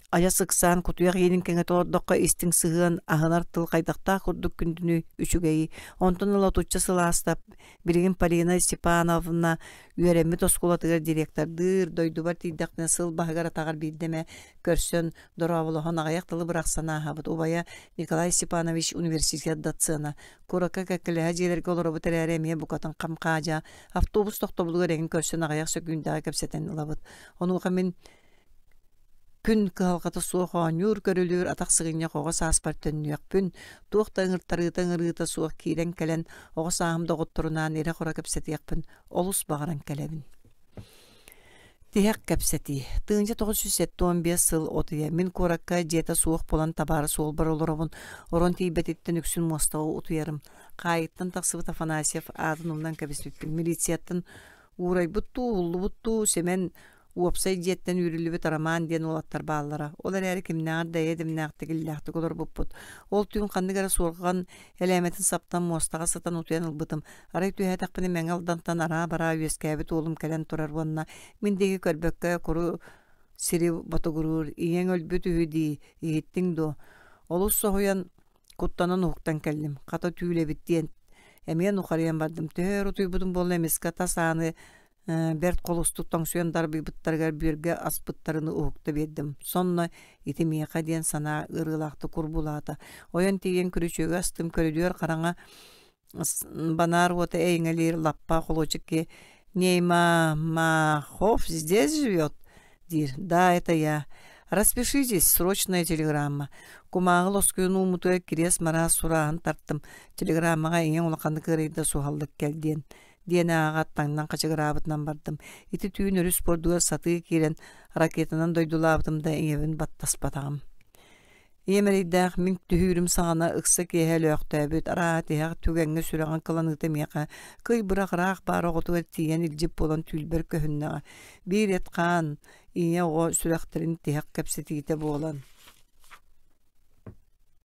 Айас ыксаан кутуйах иинин кэҥэтэ олордоххо истиҥ сыһыан, аһынар тыл хайдахтаах курдук күндүнүй, үчүгэйий. Онтон ыла отучча сыл ааста, билигин Полина Степановна Үөрэммит оскуолатыгар директордыыр, дойдубар тиийдэхпинэ сыл баһыгар-атаҕар биирдэ эмэ көрсөн, дорооболоһон аҕыйах тылы бырахсан ааһабыт. Убайа Николай Степанович университет доцена. Куоракка кэккэлэһэ дьиэлэргэ олоробут эрээри эмиэ букатын хам-хаадьа автобус тохтобулугар эҥин көрсөн аҕыйах сөкүүндэҕэ кэпсэтэн ылабыт. Онуоха мин күн кыһалҕата суох оонньуур-көрүлүүр атах сыгынньах оҕо сааспар төннүөхпүн, туох да ыҥыртарыыта-ыҥырыыта суох киирэн кэлэн оҕо сааһым доҕотторунаан ирэ-хоро кэпсэтиэхпин олус баҕаран кэлэбин. Тиһэх кэпсэтии. 1975 сыл от ыйа. Мин куоракка дьиэтэ суох буолан табаарыс уолбар олоробун. Орон тиийбэтиттэн үксүн муостаҕа утуйарым. Хаайыттан тахсыбыт Афанасьев аатын умнан кэбиспиппин. Милицияттан уурайбыт дуу, уһуллубут дуу Сэмэн Уопсай дьиэттэн үүрүллүбүт Роман диэн уолаттар бааллара. Ол эрээри кимнээҕэр да эйэ-дэмнээхтик, иллээхтик олорбуппут. Ол түүн ханнык эрэ суорҕан элээмэтин саптан муостаҕа сытан утуйан ылбытым. Арай түһээтэхпинэ Мэҥэ Алдантан араа-бараа үөскээбит уолум кэлэн турар уонна мин диэки көрбөккө куру сири ботугуруур «Ийэҥ өлбүт үһү дии, иһиттиҥ дуо?» Олус соһуйан куттанан уһуктан кэллим. Хата түүл эбит диэн эмиэ нухарыйан бардым. Төһө өр утуйбутум буолла эмискэ тас ааны Бэрт холустук тоҥсуйан дарбыйбыттарыгар бүөргэ аспыттарын уһукта биэрдим. Сонно ити миэхэ диэн санаа ыарыылаахтык курбулаата. Ойон тиийэн күрүчүөгү астым, көрүдүөр хараҥа банаар уота эйэҥэлиир лаппа холуочук Неймамахов здесь живет? диир. Да, это я. Распишитесь, срочная телеграмма. Кумааҕы лоскуйун ууммутугар кириэс мараас сурааһын тартым. Телеграммаҕа ийэҥ улаханнык ыарыйда суһаллык кэл диэн. Диэн ааҕаат таҥнан хачыгыраабытынан бардым. Ити түүн өрүс пордугар сатыы киирэн ракетанан дойдулаабытым да ийэбин баттаспатаҕым. Ийэм эрэйдээх мин түһүүрүм саҕана ыкса киэһэ өлөөхтөөбүт, арааһа тиһэх түгэҥҥэ сүрэҕин кыланыыта миэхэ кый бырах ыраах баар оҕотугар тиийэн илдьит буолан түүл-бэр көһүннэҕэ. Биир эт-хаан, ийэ оҕо сүрэхтэрин тиһэх кэпсэтиитэ буолан.